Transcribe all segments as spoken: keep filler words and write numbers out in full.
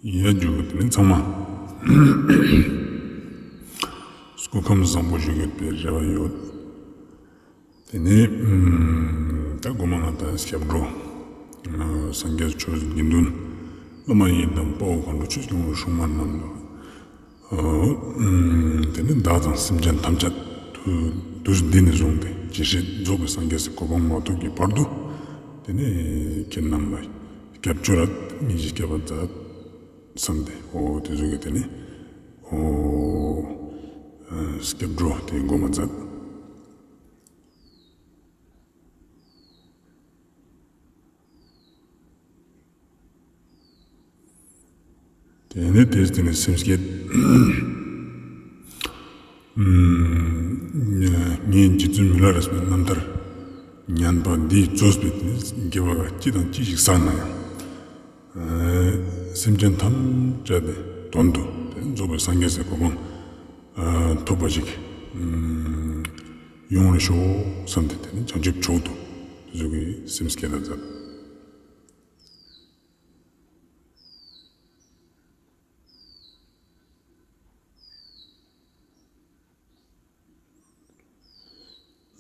ཡ་ཇུ་ལེ། དེ་ནི་ཚང་མ་སྐུ་ཁམས་བཟང་པོ་བཞུགས་ཡོད་པའི་རེ་བ་ཡོད། དེ་ནི་ད་གོ་མ་ང་དང་སྐྱབས་འགྲོ་སངས་རྒྱས་ཆོས་དགེ་འདུན་བླ་མ་ཡི་དམ་དཔའ་བོ་མཁའ་འགྲོ་ཆོས་སྐྱོང་སྲུང་མ་རྣམས་ལ། དེ་ནི་བདག་དང་སེམས་ཅན་ཐམས་ཅད་དུས་འདི་ནས་བཟུང་སྟེ་ཇི་སྲིད་རྫོགས་པའི་སངས་རྒྱས་སི་གོ་འཕང་མ་ཐོབ་ཀྱི་བར་དུ། དེ་ནི་ཁྱེད་རྣམས་ལ་སྐྱབས་བཅོལ་ལ་ངེས་ཤེས་སྐྱེ་བ་མཛད་བསམ་སྟེ། འོ་དེ་ཟུག་གི་དེ་ནི་འོ་སྐྱབས་འགྲོ་དེ་གོ་མ་མཛད། དེ་ནས་དེ་དེ་ནས་སེམས་བསྐྱེད། ངས་རྗེ་བཙུན་མི་ལ་རས་པའི་རྣམ་ཐར་ཉན་པ་འདིས་གཙོས་པའི་དེ་ནས་དགེ་བ་ཅི་དང་ཅི་ཞིག་བསགས་ན་ཡང་། སེམས་ཅན་ཐམས་ཅད་དེ་དོན་དུ་དེ་རྫོགས་པའི་སངས་རྒྱས་སི་གོ་འཕང་ཐོབ་པ་ཞིག་ཡོང་བར་ཤོག་བསམ་སྟེ། དེ་ནི་བྱང་ཆུབ་མཆོག་ཏུ་དེ་ཟུག་གི་སེམས་བསྐྱེད་ད་མཛད།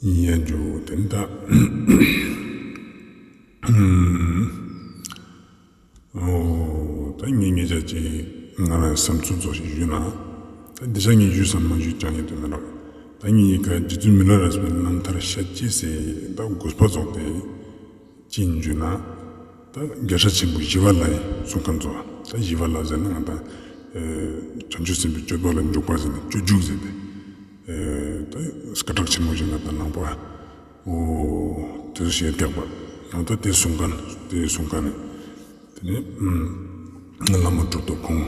ཡ་ཇུ་དེ་ནི་ད། འོ་ད་ངས་ཉེ་ཆར་ཅིག་ང་རང་བསམ་ཚུལ་ཙོགས་ཤིག་ཞུས་ན། ད་འདི་ཆ་ངས་ཞུས་སམ་མ་ཞུས་ཀྱང་ཡིན་དུ་མི་རོགས། ད་ངས་ཡི་གེ་རྗེ་བཙུན་མི་ལ་རས་པའི་རྣམ་ཐར་ཤད་ཅེས་སི་ད་དགོས་པ་ཙོགས་དེ། ཅི་ཡིན་ཞུས་ན། ད་རྒྱལ་སྲས་ཆེན་པོ་ཞི་བ་ལྷའི་གསུང་ཁན་ཙོགས། ད་ཞི་བ་ལྷ་ཟེར་ན་ང་དང་བྱང་ཆུབ་སེམས་དཔའི་སྤྱོད་པ་ལ་འཇུག་པ་ཟེར་ན་སྤྱོད་འཇུག་ཟེར་ཏེ། ད་སྐད་གྲགས་ཆེན་མོ་ཞིག་ང་དང་ནང་པ། འོ་དེ་ཚོ་ཞེས་རྒྱག་པ། ཡང་ད་དེ་གསུང་ཁན་དེ་གསུང་ཁན་ནི། དེ་ནི་བླ་མ་གྲུབ་ཐོབ་ཁོང་།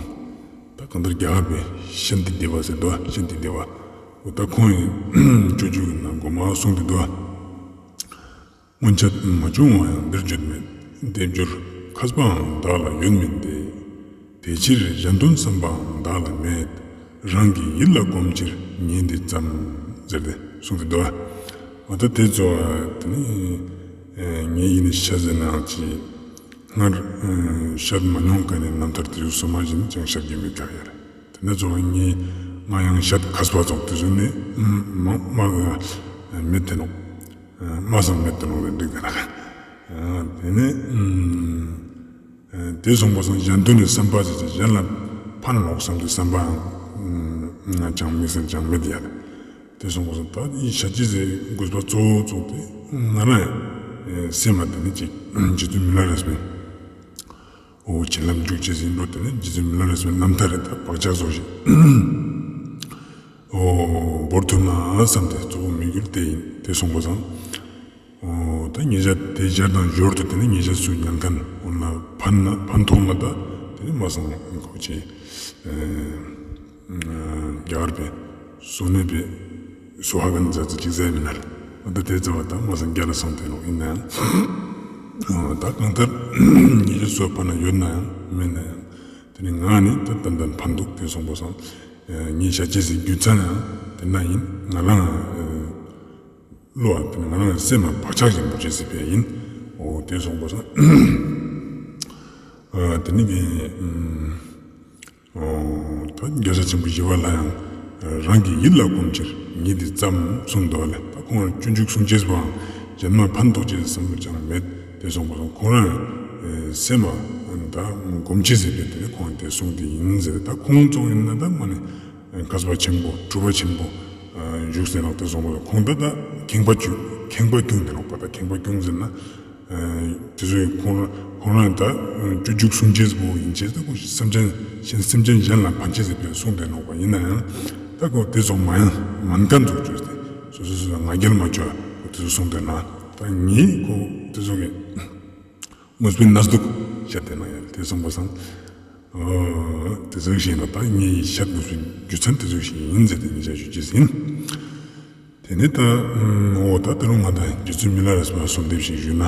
ད་གང་ལྟར་རྒྱ་གར་པའི་ཤཱནྟི་དེ་བ་ཟེར་འདུག། ཤཱནྟི་དེ་བ། འོ་ད་ཁོང་ཡིན་སྤྱོད་འཇུག་གི་ནང་གོ་མ་གསུངས་ཏེ་འདུག། སྔོན་ཆད་མ་བྱུང་བ་ཡང་འདིར་བརྗོད་མེད། སྡེབ་སྦྱོར་མཁས་པའང་བདག་ལ་ཡོད་མིན་ཏེ། དེ་ཕྱིར་གཞན་དོན་བསམ་པའང་བདག་ལ་མེད། རང་གི་ཡིད་ལ་གོམས་ཕྱིར་ཉིད་འདི་ཙམ། ཟེར་ཏེ་གསུངས་ཏེ་འདུག། འོ་ད་དེ་ཚོ་དེ་ནི་ངས་ཡིན་ཤད་ཟེར་ནའང་ཅི། སྔར་ཤད་མ་མྱོང་ཁན་ནི་རྣམ་ཐར་དེ་ཚོ་སོ་མ་ཞིག་ནི་ཅང་ཤད་རྒྱུ་མེད་ཀྱག་ཡ་རེད། དེ་ནས་ཚོ་ངས་ང་ཡང་ཤད་མཁས་པ་ཙོགས་དེ་ཚོ་ནི་མ་མ་མེད་དེ་ནོག། མ་སང་མེད་དུ་ནོར་བའི་འགྲིག་དེ་ན། དེ་ནས་དེ་སོང་པ་སང་གཞན་དོན་ནི་བསམ་པ་ཟེར་ཏེ་གཞན་ལ་ཕན་ནོག་བསམ་དུས་བསམ་པའང་ཅང་དམིགས་བསལ་ཅང་མེད་ཡ། དེ་སོང་པ་སང་ད་ཡི་ཤད་ཅེས་སི་དགོས་པ་གཙོ་བོ་ཙོགས་དེ་ང་རང་སེམས་མ་དེ་ནི་ཅིག་རྗེ་བཙུན་མི་ལ་རས་པའི། འོ་བྱིན་རླབས་འཇུག་ཅེས་ཡིན་པོ་དེ་ནི་རྗེ་བཙུན་མི་ལ་རས་པའི་རྣམ་ཐར་རེད། ད་བག་ཆགས་ཙོགས་ཤིག་འོ་བོར་ཐུབ་ན་བསམ་སྟེ་གཙོ་བོ་དམིགས་ཡུལ་དེ་ཡིན། དེ་སོང་པ་སང་། འོ་ད་ཉེ་ཆར་དེ་ཞར་དང་ཞོར་དུ་དེ་ནི་ཉེ་ཆར་སུ་ཉན་ཁན་འོ་ན་ཕན་ན་ཕན་ཐོགས་ན་ད་དེ་ནི་མ་སང་ཁོ་ཅི། རྒྱ་གར་པའི་སོ་ནེ་པའི་སུ་ཧ་གན་ཛ་ཙི་ཅིག་ཟེར་མི་ནར། འོ་ད་དེ་ཙ་བ་ད་མ་སང་རྒྱ་ལ་སང་དེ་ནོག་ཡིན་ནའང་། འོ་ད་གང་ལྟར་ཉེ་ཆར་སུ་ཕན་ན་ཡོད་ནའང་མེད་ནའང་དེ་ནི་ང་ནི་ད་ཏན་ཏན་ཕན་འདུག། དེ་སོང་པ་སང་ངས་ཤད་ཅེས་སི་རྒྱུ་མཚན་ཡང་དེ་ན་ཡིན། ང་རང་བློ་བ་དེ་ནི་ང་རང་སེམས་མ་བག་ཆགས་ཤིག་འབུ་ཅེས་སི་ཕིའ་ཡིན། འོ་དེ་སོང་པ་སང་དེ་ནི་གི་ད་རྒྱལ་སྲས་ཆེན་པོ་ཞི་བ་ལྷ་ཡང་རང་གི་ཡིད་ལ་གོམས་ཕྱིར་ཉིད་འདི་ཙམ་གསུངས་འདུག་ལེ། ད་ཁོང་རང་སྤྱོད་འཇུག་གསུང་ཅེས་པའང་གཞན་མ་ཕན་ཐོགས་ཅེས་བསམ་བློ་ཅང་མེད། དེ་སོང་པ་སང་ཁོང་རང་སེམས་མ་ད་གོམས་ཅེས་སི་ཕིའ་དེ་ནི་ཁོང་དེ་གསུངས་ཏེ་ཡིན་ཟེར། ད་ཁོང་ཙོགས་ཡིན་ན་ད་མ་ནི་མཁས་པ་ཆེན་པོ་གྲུབ་པ་ཆེན་པོ་བཞུགས་ཟེར་ནོག། དེ་སོང་པ་སང་ཁོང་ད་ད་ཁེངས་པ་ཁེངས་པ་ཁུངས་དེ་ནོག་པ། ད་ཁེངས་པ་ཁུངས་ཟེར་ན། དེ་ཚོས་ཁོང་ཁོང་རང་ད་སྤྱོད་འཇུག་གསུང་ཅེས་པོ་ཡིན་ཅེས་ད་ཁོ་སེམས་ཅན་སེམས་ཅན་གཞན་ལ་ཕན་ཅེས་ཟེར་པའི་གསུངས་ཏེ་ནོག་པ། ཡིན་ནའང་ད་ཁོ་དེ་ཚོ་མ་ཡང་མན་ཁན་ཚོ་བཅོས་ཏེ་སོ་སོ་སོ་ང་རྒྱལ་མ་བཅོ་ཁོ་དེ་ཚོ་གསུངས་ཏེ་ན་ད་ངས་ཁོ་དེ་ཚོ་གི་དངོས་པོའི་གནས་ལུགས་བཤད་དེ་ན་ཡང་དེ་སོང་པ་སང་། དེ་ཚོ་ཞིག་ཡིན་ན་ད་ངས་ཤད་དགོས་པའི་རྒྱུ་མཚན་དེ་ཚོ་ཞིག་ཡིན་ཟེར་ཏེ་ངས་ཞུ་ཅེས་ཡིན། དེ་ནས་ད་འོ་ད་ད་རུང་ང་ད་རྗེ་བཙུན་མི་ལ་རས་པ་གསོལ་འདེབས་ཤིག་ཞུས་ན།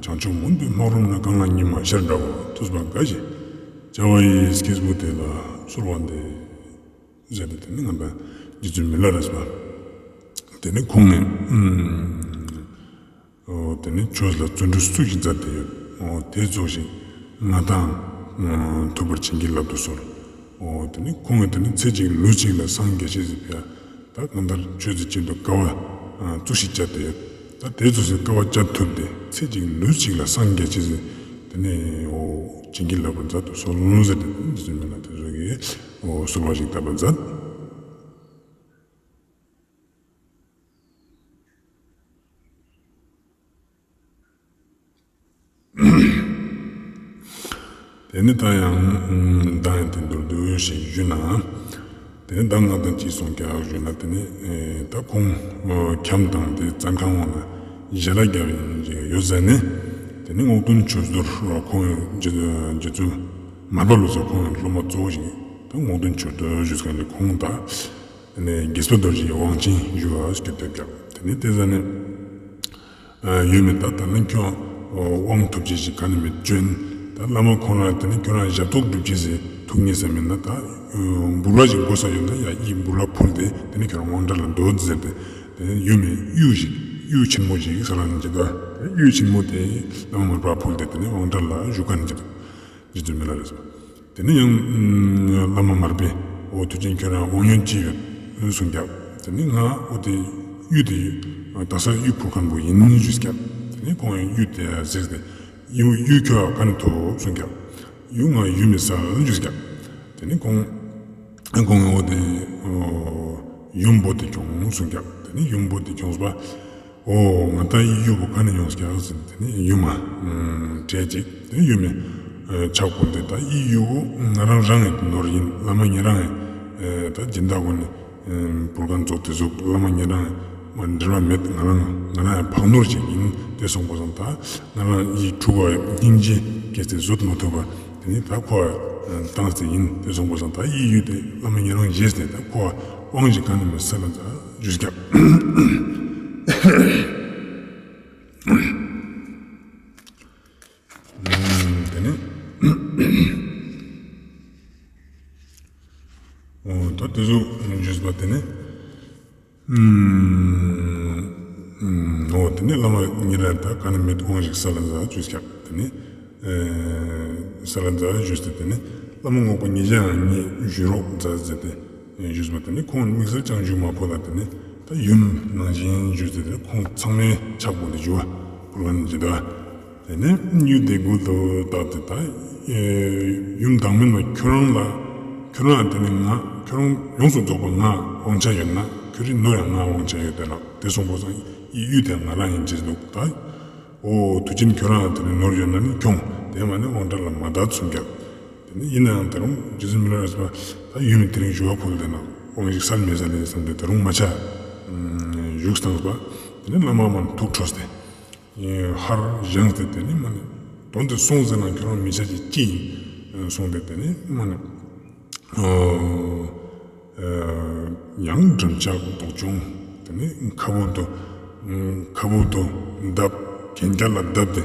བྱང་ཆུབ་མུན་པའི་སྨག་རུམ་ན། གང་ལ་སྙིགས་མ་ཤར་འདྲ་བ། ཐོས་པ་དགའ་ཞེས་བྱ་བ་ཡི། སྐྱེས་བུ་དེ་ལ་གསོལ་བ་འདེབས། ཟེར་ཏེ་དེ་ནི་ང་ད་རྗེ་བཙུན་མི་ལ་རས་པ་དེ་ནི་ཁོང་ནི་འོ་དེ་ནི་ཆོས་ལ་བརྩོན་འགྲུས་སུ་ཞིག་མཛད་དེ་ཡོད། འོ་དེ་ཙོགས་ཤིག་ང་དང་ ཐུབ་པར་བྱིན་གྱིས་བརླབ་ཏུ་གསོལ། འོ་དེ་ནི་ཁོང་གིས་དེ་ནི་ཚེ་གཅིག་ལུས་གཅིག་ལ་སངས་རྒྱས་ཅེས་ཟེར་ཕིའ། ད་གང་ལྟར་ཆོས་ཚུལ་གྱི་དཀའ་བ་ཙུགས་ཤིག་སྤྱད་དེ་ཡོད། ད་དེ་ཙོགས་སི་དཀའ་བ་སྤྱད་ཐུབ་སྟེ་ཚེ་གཅིག་ལུས་གཅིག་ལ་སངས་རྒྱས་ཅེས་ཟེར། དེ་ནི་འོ་བྱིན་གྱིས་བརླབ་པར་མཛད་དུ་གསོལ་ཟེར་ཏེ་དེ་ནི་རྗེ་བཙུན་མི་ལ་དེ་ཙོགས་སི་འོ་གསོལ་བ་ཞིག་བཏབ་པར་མཛད། དེ་ནི་ད་ཡང་མདང་ཡང་དེ་མདོར་བསྡུས་ཤིག་ཞུས་ན། དེ་ནི་མདང་ང་དང་ཅི་གསུངས་ཀྱག་ཞུས་ན། དེ་ནི་ད་ཁོང་ཁྱམས་དང་དེ་བཙོན་ཁང་འོག་ན་ཞལ་ལག་བརྒྱབ་ཡིན་ཅིག་ཡོད་ཟེར་ནས། དེ་ནི་རྔོག་སྟོན་ཆོས་རྡོར་ཁོང་རྗེ་བཙུན་མར་པ་ལོ་ཙཱ་ཁོང་སློབ་མ་གཙོ་བོ་ཞིག་ད་རྔོག་སྟོན་ཆོས་རྡོར་ཞུས་ཀྱག་ནི་ཁོང་ད། དེ་ནས་དགྱེས་པ་རྡོ་རྗེའི་དབང་ཆེན་ཞུ་བ་སྐྱོད་དེ་ཀྱག་དེ་ནས་དེ་ཟ་ནས་ཡུམ་མི་ད་ད་ལན་ཁྱོད་དབང་ཐོབ་ཅེས་ཞིག་ག་ནི་མེད་བྱོན། ད་བླ་མ་ཁོང་རང་དེ་ནས་ཁྱོད་རང་ཞབས་ཏོག་སྒྲུབ་ཅེས་སི་ཐུགས་ངེས་ས་མེད་ན་ད་འབུལ་བ་ཞིག་དགོས་ས་ཡོད་ན་ཡ་ཨི་འབུལ་བ་ཕུལ་ཏེ་དེ་ནས་ཁྱོད་རང་དབང་གྲལ་ལ་སྡོད་ཟེར་ཏེ། དེ་ནས་ཡུམ་མི་གཡུ་ཞིག་གཡུ་ཆེན་མོ་ཞིག་ས་ལ་ནི་ཅི་ད་གཡུ་ཆེན་མོ་དེ་བླ་མ་མར་པ་ཕུལ་ཏེ་དེ་ནས་དབང་གྲལ་ལ་བཞུགས་ཀ་ནི་ཅི་ད། རྗེ་བཙུན་མི་ལ་རས་པ། དེ་ནས་ཡང་བླ་མ་མར་པས་འོ་མཐུ་ཆེན་ཁྱོད་རང་དབང་ཡོན་ཅི་ཡོད་གསུངས་ཀྱག་དེ་ནས་ང་འོ་དེ་གཡུ་དེ་ད་ས་གཡུ་ཕུལ་མཁན་པོ་ཡིན་ཞུས་ཀྱག་དེ་ནས་ཁོང་ཡང་གཡུ་དེ་གཟིགས་ཏེ་གཡུ་གཡུ་ཁྱོད་ག་ནས་ཐོབ་གསུངས་ཀྱག་གཡུ་ང་ཡུམ་མི་སལ་ཞུས་ཀྱག་དེ་ནས་ཁོང་ཁོང་ཡང་འོ་དེ་ཡུམ་བོ་དེ་ཁྱོང་གསུངས་ཀྱག་དེ་ནས་ཡུམ་བོ་དེ་ཁྱོངས་པ། འོ་ང་ད་ཨི་གཡུ་བོ་ག་ནས་ཡོངས་ཀྱག་ཟེར་ཏེ་ནི་ཡུམ་མ་དྲིས་ཅིག་དེ་ཡུམ་མི་ཕྱག་བསྐུར་ཏེ་ད་ཨི་གཡུ་བོ་ང་རང་རང་ངི་ནོར་ཡིན། བླ་མ་ཉེ་རང་ངི་ད་སྦྱིན་བདག་གུན་ནི་ཕུལ་མཁན་ཙོགས་དེ་ཟུག་བླ་མ་ཉེ་རང་ངི་འབྲེལ་བ་མེད། ང་རང་ང་རང་ངི་བག་ནོར་ཅིག་ཡིན། དེ་སོང་པ་སང་ད་ང་རང་ཨི་ཕྲུ་གུ་སྙིང་རྗེ་སྐྱེས་ཏེ་བཟོད་མ་ཐུབ་པ། དེ་ནི་ད་ཁོ་བཏང་སྟེ་ཡིན། དེ་སོང་པ་སང་ད་ཨི་གཡུ་དེ་བླ་མ་ཉེ་རང་བཞེས་ཏེ་ད་ཁོ་དབང་ཞིག་ག་ནས་མི་སལ་ལ་མཛད་ཞུས་ཀྱག་དེ་ནི་འོ་ད་དེ་ཚོ་ཞུས་པ་དེ་ནི། ཨུམ། ཨུམ། འོ་དེ་ནས་བླ་མ་ཉེ་རང་ད་ག་ནས་མེད་དབང་ཞིག་སལ་ལ་མཛད་ཞུས་ཀྱག་དེ་ནས་ཨེ་སལ་ལ་མཛད་ཞུས་ཏེ་དེ་ནས་བླ་མ་རྔོག་པ་ཉེ་རང་ངས་ཞུ་རོགས་མཛད་ཟེར་ཏེ་ཞུས་པ་དེ་ནས་ཁོང་དམིགས་བསལ་ཅང་ཞུ་མ་ཕོད་ལ་དེ་ནས་ད་ཡུམ་ནང་བཞིན་ཞུས་ཏེ་དེ་ནས་ཁོང་ཚང་མའི་ཕྱག་པོ་དེ་ཞུ་བ་ཕུལ་ལ་ནི་ཇི་ལྟ་བ། དེ་ནས་གཡུ་དེ་མགུལ་དུ་བཏགས་ཏེ་ད་ཡུམ་བདག་མེད་མ་ཁྱོད་རང་ལ་ཁྱོད་རང་དེ་ནས་ང་ཁྱོད་རང་ཡོངས་སུ་རྫོགས་པ་ང་དབང་ཆ་ཡོད་ན་ཁྱོད་རི་ནོར་ཡང་ང་དབང་ཆ་ཡོད་དེ་ལ་དེ་སོང་པ་སང་ཡི་གཡུ་དེ་ང་རང་ཡིན་ཅེས་འདུག་ད་འོ་མཐུ་ཆེན་ཁྱོད་རང་དེ་ནས་ནོར་ཡོད་ན་ནི་ཁྱོང་དེ་མ་ནི་དབང་གྲལ་ལ་མ་བཏང་གསུངས་ཀྱག་དེ་ནས་ཡིན་ནའང་ད་རུང་རྗེ་བཙུན་མི་ལ་རས་པ་ད་ཡུམ་མི་དེ་རིང་ཞུ་བ་ཕུལ་དེ་ན་དབང་ཞིག་སལ་མི་སལ་ལེ་བསམ་སྟེ་ད་རུང་མ་ཆ་བཞུགས་བཏང་པ། དེ་ནས་བླ་མ་མ་ཐུགས་ཁྲོས་ཏེ། ཧར་བཞེངས་ཏེ་དེ་ནི་མ་ནི་དོན་དེ་སོང་ཟེར་ན་ཁྱོད་རང་མི་ཆ་ཅིག་ཅི་ཡིན་གསུངས་ཏེ་དེ་ནི་མ་ནི་ཡང་འགྲམ་ལྕག་མདོག་ཆུང་དེ་ནི་ཁ་བུབ་ཏུ་ཁ་བུབ་ཏུ་བརྡབ་གན་རྐྱལ་ལ་བརྡབ་སྟེ་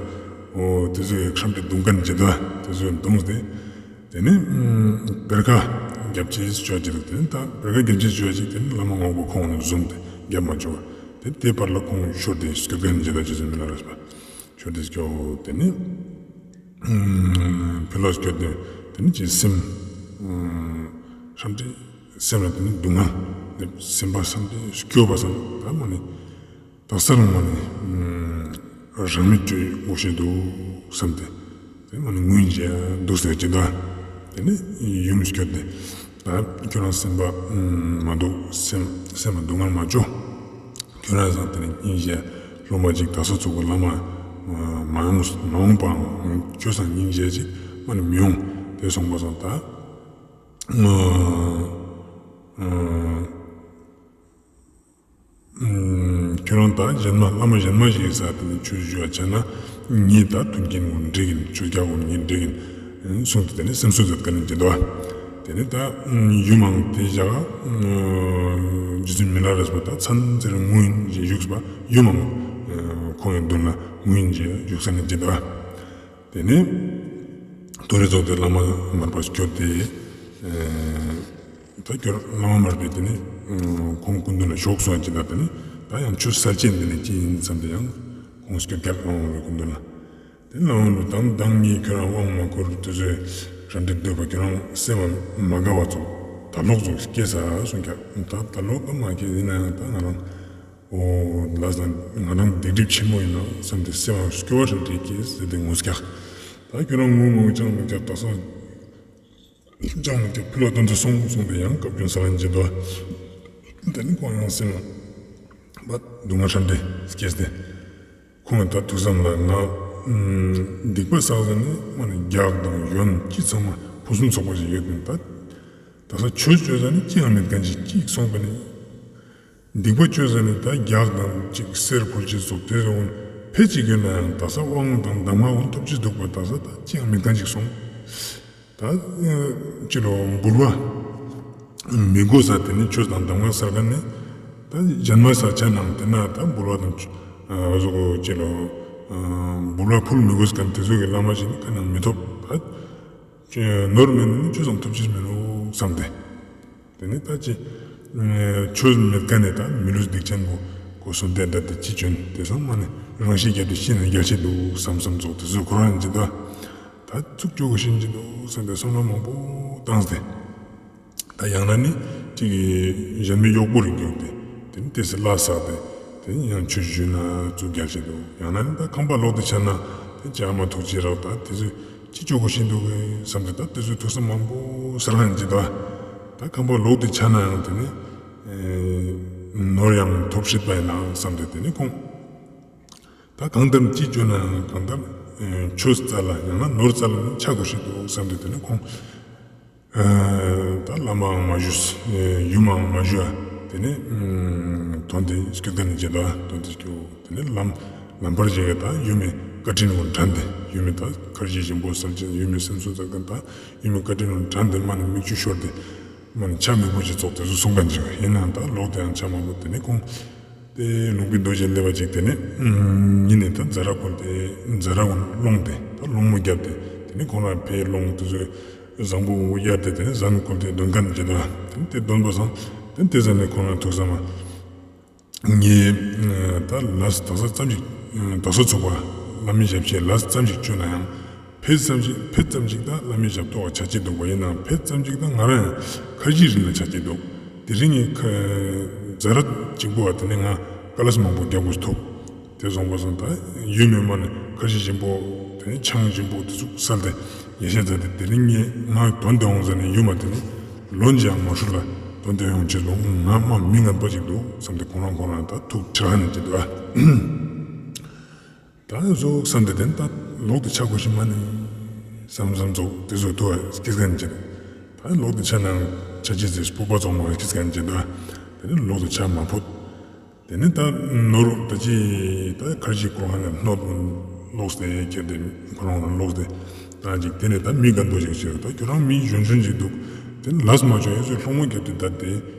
འོ་དེ་ཚོའི་ཁྲམ་དེ་རྡུང་མཁན་ཇི་ལྟ་དེ་ཚོའི་རྡུངས་ཏེ། དེ་ནས་བེར་ཀ་རྒྱབ་ཅེས་ཅོ་ཅེས་འདུག་དེ་ནས་ད་བེར་ཀ་རྒྱབ་ཅེས་ཅོ་ཅེས་དེ་ནས་བླ་མ་རྔོག་པ་ཁོང་ནས་བཟུང་སྟེ་རྒྱབ་མ་ཅོ་བ། དེ་དེ་བར་ལ་ཁོང་ཤོར་ཏེ་སྐྱོད་མཁན་ཇི་ལྟ་ཅི་ཟེར་མི་ལ་རས་པ་ཤོར་ཏེ་སྐྱོད་དེ་ནས་ཕི་ལོགས་སྐྱོད་དེ་དེ་ནས་ཅི་སེམས་ཧྲམ་ཏེ་སེམས་ལ་དེ་ནས་སྡུག་བསྔལ་སེམས་པ་བསམ་སྟེ་སྐྱོ་བ་བསམ་ད་མ་ནི། ད་སར་མ་ནི་རང་མི་སྐྱོ་ཡི་ངོ་ཤེས་འདུག་བསམ་སྟེ་དེ་མ་ནི་ངུ་ཡིན་ཅེས་འདུག་ཟེར་ཅི་ད། དེ་ནས་ཡུམ་སྐྱོད་དེ་ད་ཁྱོད་རང་སེམས་པ་མ་སྡུག་སེམས་སེམས་པ་སྡུག་བསྔལ་མ་ཅོ། ཁྱོད་རང་སང་དེ་ནས་སྙིང་རྗེ་སློབ་མ་ཅིག་ད་ས་ཚུགས་པ་བླ་མ་མ་ཡོང་མ་ཡོང་པའང་ཁྱོད་སང་སྙིང་རྗེ་ཅིག་མ་ནི་མི་ཡོང་དེ་སོང་པ་སང་ད། ཁྱོད་རང་ད་གཞན་མ་བླ་མ་གཞན་མ་ཞིག་ས་དེ་ནི་ཆོས་ཞུ་བ་བྱས་ན་ངས་ད་མཐུན་རྐྱེན་ངོ་འགྲིག་ཡིན། ཆོས་རྒྱག་ངོ་ངས་འགྲིག་ཡིན་གསུངས་ཏེ་དེ་ནི་སེམས་གསོ་མཛད་མཁན་ནི་ཇི་ལྟ་བ། དེ་ནི་ད་ཡུམ་མང་དེ་བཞག་རྗེ་བཙུན་མི་ལ་རས་པ་ད་མཚན་ཟེར་ངུ་ཡིན་ཞེས་བཞུགས་པ་ཡུམ་མང་ཁོང་ཡི་མདུན་ལ་ངུ་ཡིན་ཞེས་བཞུགས་ས་ནི་ཇི་ལྟ་བ། དེ་ནས་དོ་རེ་ཚོགས་ཏེ་བླ་མ་མར་པ་སྐྱོད་དེ། ད་ཁྱོད་བླ་མ་མར་པས་དེ་ནས་ཁོང་སྐུ་མདུན་ལ་ཞོགས་སོང་ཅི་ད་དེ་ནས་ད་ཡང་ཆོས་གསལ་བྱེད་འདི་ནས་ཅི་ཡིན་བསམ་སྟེ་ཡང་ཁོང་སྐྱོད་ཀྱག་བླ་མ་མར་པའི་སྐུ་མདུན་ལ། དེ་བླ་མ་མར་པས་དང་དང་ངས་ཁྱོད་རང་དབང་མ་བསྐུར་དེ་ཚོའི་ ཧྲན་ཏེ་སྡོད་པ་ཁྱོད་རང་སེམས་ལ་མ་དགའ་བ་ཙོགས་དད་ལོག་ཙོགས་སྐྱེས་ས་གསུངས་ཀྱག། ད་དད་ལོག་ད་མ་སྐྱེས་ཡིན་ན་ཡང་ད་ང་རང་འོ་ལ་ས་ང་རང་སྡིག་སྒྲིབ་ཆེན་མོ་ཡིན་ན་བསམ་སྟེ་སེམས་ལ་སྐྱོ་བ་ཧྲན་ཏེ་སྐྱེས་ཟེར་ཏེ་ངུས་ཀྱག། ད་ཁྱོད་རང་ངུ་ངུ་ཅང་མི་སྐྱོ་ད་སོང་། ཅང་མི་སྐྱོ་ཕུལ་བ་དོན་དུ་སོང་གསུངས་ཏེ་ཡང་བཀའ་བཀྱོན་ས་ལ་འཇིག་དོ། དེ་ནི་ཁོང་ཡང་སེམས་ལ་སྡུག་བསྔལ་ཧྲན་ཏེ་སྐྱེས་ཏེ། ཁོང་ད་ཐུགས་བསམ་ལ་ང་སྡིག་པ་བསགས་ཟ་ནི་མ་ནི་རྒྱགས་དང་ཡོན་ཅི་ཚང་མ་ཕུན་སུམ་ཚོགས་པ་ཞིག་ཡོད་ནི་ད། ད་ས་ཆོས་བཅོས་ཟ་ནི་ཅི་ཡང་མེད་མཁན་ཅིག་ཅིག་སོང་པ་ནི། སྡིག་པ་བཅོས་ཟ་ནི་ད་རྒྱགས་དང་ཅིག་གསེར་ཕུལ་ཅིག་ཙོགས་དེ་ཟོ་ཕལ་ཅིག་ཡོད་ན་ཡང་ད་ས་དབང་དང་གདམས་ངག་འོང་ཐོབ་ཅི་འདུག་པ་ད་ས་ད་ཅི་ཡང་མེད་མཁན་ཅིག་སོང་། ད་ཅི་ལོ་འབུལ་བ་མི་དགོས་ས་དེ་ནི་ཆོས་དང་གདམས་ངག་ཟེར་མཁན་ནི་ད་གཞན་མ་ས་ཆ་ནང་དེ་ན་ད་འབུལ་བ་དང་ཨ་ཟོ་ཅི་ལོ་འབུལ་བ་ཕུལ་མི་དགོས་མཁན་དེ་ཚོ་གི་བླ་མ་ཞིག་ནི་ཁ་ནང་མི་ཐོབ། ད་ནོར་མེད་ནི་ཆོས་དང་ཐོབ་ཅི་མི་རུང་བསམ་སྟེ། དེ་ནི་ད་ཅི་ཆོས་མེད་མཁན་ནི་ད་མི་ལུས་སྡིག་ཅན་པོ་གོ་སོང་དེ་ད་དེ་ཅི་བྱོན་དེ་སང་མ་ནི་རང་ཤི་རྒྱལ་དུ་ཤི་ན་རྒྱལ་ཆེ་འདུག་བསམ་བསམ་ཚོགས་དེ་ཚོ་ཁོ་རང་ཡིན་ཅི་ད། ད་ཚུགས་ཆོས་གོ་ཤིན་ཅི་འདུག་བསམ་སྟེ་བསམ་བློ་མང་པོ་བཏང་སྟེ། ད་ཡང་ན་ནི་ཅིག་གཞན་མའི་གཡོག་པོ་རིགས་རྒྱུགས་ཏེ་དེ་ནི་དེ་སི་བླ་བསགས་ཏེ་དེ་ནི་ཡང་ཆོས་ཞུས་ན་ཚུགས་རྒྱལ་ཆེ་འདུག། ཡང་ན་ནི་ད་ཁང་པ་ལོག་སྟེ་ཆ་ན་དེ་ཅི་ཨ་མ་ཐུགས་རྗེ་རག་ད་དེ་ཚོ་ཅི་ཆོས་གོ་ཤིན་འདུག་བསམ་སྟེ་ད་དེ་ཚོ་ཐུགས་བསམ་མང་པོ་ཟེར་ཁན་ཅི་ད། ད་ཁང་པ་ལོག་སྟེ་ཆ་ན་ཡང་དེ་ནི་ནོར་ཡང་ཐོབ་སྲིད་པ་ཡིན་ན་བསམ་སྟེ་དེ་ནི་ཁོང་ད་གང་ལྟར་ཅི་བཅོས་ན་ཡང་གང་ལྟར་ཆོས་རྩ་ལ་ཡང་ན་ནོར་རྩ་ལ་ནི་ཆ་དགོས་ཤེས་འདུག་བསམ་སྟེ་དེ་ནི་ཁོང་ད་བླ་མའང་མ་ཞུས་ཡུམ་མའང་མ་ཞུ་ཡ་དེ་ནི་དོན་དེ་སྐྱོད་མཁན་ནི་ཅི་ད་དོན་དེ་སྐྱོད། དེ་ནི་ལམ་ལམ་བར་ཞིག་ག་ད་ཡུམ་མི་བཀའ་དྲིན་ངོ་དྲན་ཏེ་ཡུམ་མི་ད་ཁར་ཇི་ཞིམ་པོ་སལ་ཅིག་ཡུམ་མི་སེམས་གསོ་ཚག་མཁན་ད་ཡུམ་མི་བཀའ་དྲིན་ངོ་དྲན་ཏེ་མ་ནི་མིག་ཆུ་ཤོར་ཏེ་མ་ནི་ཆ་མི་བོ་ཅིག་ཙོགས་དེ་ཚོ་གསུང་མཁན་ཅིག་ཡིན་ནའང་ད་ལོག་དེ་ཡང་ཆ་མ་བོ་དེ་ནི་ཁོང་དེ་ལུང་པའི་རྡོ་རྗེ་སླེབས་པ་ཅིག་དེ་ནི་ཉིན་ནི་ད་ཛ་ར་ཀུན་དེ་ཛ་ར་ཀུན་སློང་དེ་ད་སློང་མོ་བརྒྱབ་དེ་དེ་ནི་ཁོང་རང་ཕའི་སློང་དེ་ཚོ་བཟང་པོ་གཡར་ཏེ་དེ་ནི་ཟན་ཀུན་དེ་འདོན་མཁན་ཅིག་ད་དེ་ནི་དེ་འདོན་པ་སང་དེ་ནི་དེ་ཟ་ནི་ཁོང་རང་ཐུགས་བསམ་མ། ངས་ད་ལས་དག་ས་ཙམ་ཞིག་དག་ས་ཚུགས་པ་བླ་མའི་ཞབས་ཕྱི་ལས་ཙམ་ཞིག་བཅོས་ན་ཡང་ཕེད་ཙམ་ཞིག་ཕེད་ཙམ་ཞིག་ད་བླ་མའི་ཞབས་ཏོག་ཆ་ཅེས་འདུག་པ་ཡིན་ནའང་ཕེད་ཙམ་ཞིག་ད་ང་རང་ཡང་ཁར་ཇི་རིང་ལ་ཆ་ཅེས་འདུག། དེ་རིང་ངས་ཛ་ར་གཅིག་པོ་བ་དེ་ནས་ང་ཀ་ལས་མང་པོ་རྒྱག་དགོས་ཐུག། དེ་སོང་པ་སང་ད་ཡུམ་མི་མ་ནི་ཁར་ཇི་ཞིམ་པོ་དེ་ནས་ཆང་ཞིམ་པོ་དེ་ཚུགས་སལ་ཏེ་ཡེ་ཤེས་མཛད་དེ་དེ་རིང་ངས་ང་དོན་དེ་འོང་ཟེར་ནས་ཡུམ་མ་དེ་ནི་ལོན་ཅང་མ་ཧྲུལ་ལ་དོན་དེ་ཡོང་ཅི་ལོ་ང་མ་མི་ངན་པ་ཅིག་འདུག་བསམ་སྟེ་ཁོང་རང་ཁོང་རང་ད་ཐུགས་ཁྲལ་ནས་ཅི་འདུག་ཨ། ད་ཟོག་བསམ་སྟེ་དེ་ད་ལོག་ཏེ་ཆ་དགོས་ཤེས་མ་ནི་བསམ་བསམ་ཟོག་དེ་ཟོག་ཐུ་བ་སྐྱེས་མཁན་ཅི་འདུག། ད་ལོག་ཏེ་ཆ་ན་ཆ་ཅེས་ཟེར་སྤོབས་པ་ཙོགས་མ་སྐྱེས་མཁན་ཅི་འདུག། དེ་ནི་ལོག་ཏེ་ཆ་མ་ཕོད། དེ་ནི་ད་ནོར་ད་ཅི་ད་ཁར་ཇི་ཁོ་རང་ལ་ནོར་ལོག་སྟེ་ཁྱེར་ཏེ་ཁོ་རང་ལ་ལོག་སྟེ་ད་ཅིག་དེ་ནི་ད་མི་རྒན་པོ་ཞིག་ཞིག་ད་ཁྱོད་རང་མི་གཞོན་གཞོན་ཞིག་འདུག། དེ་ནི་ལས་མ་བཅོས་ཡོད་ཚོད་སློང་མོ་བརྒྱབ་སྟེ་ད་དེ་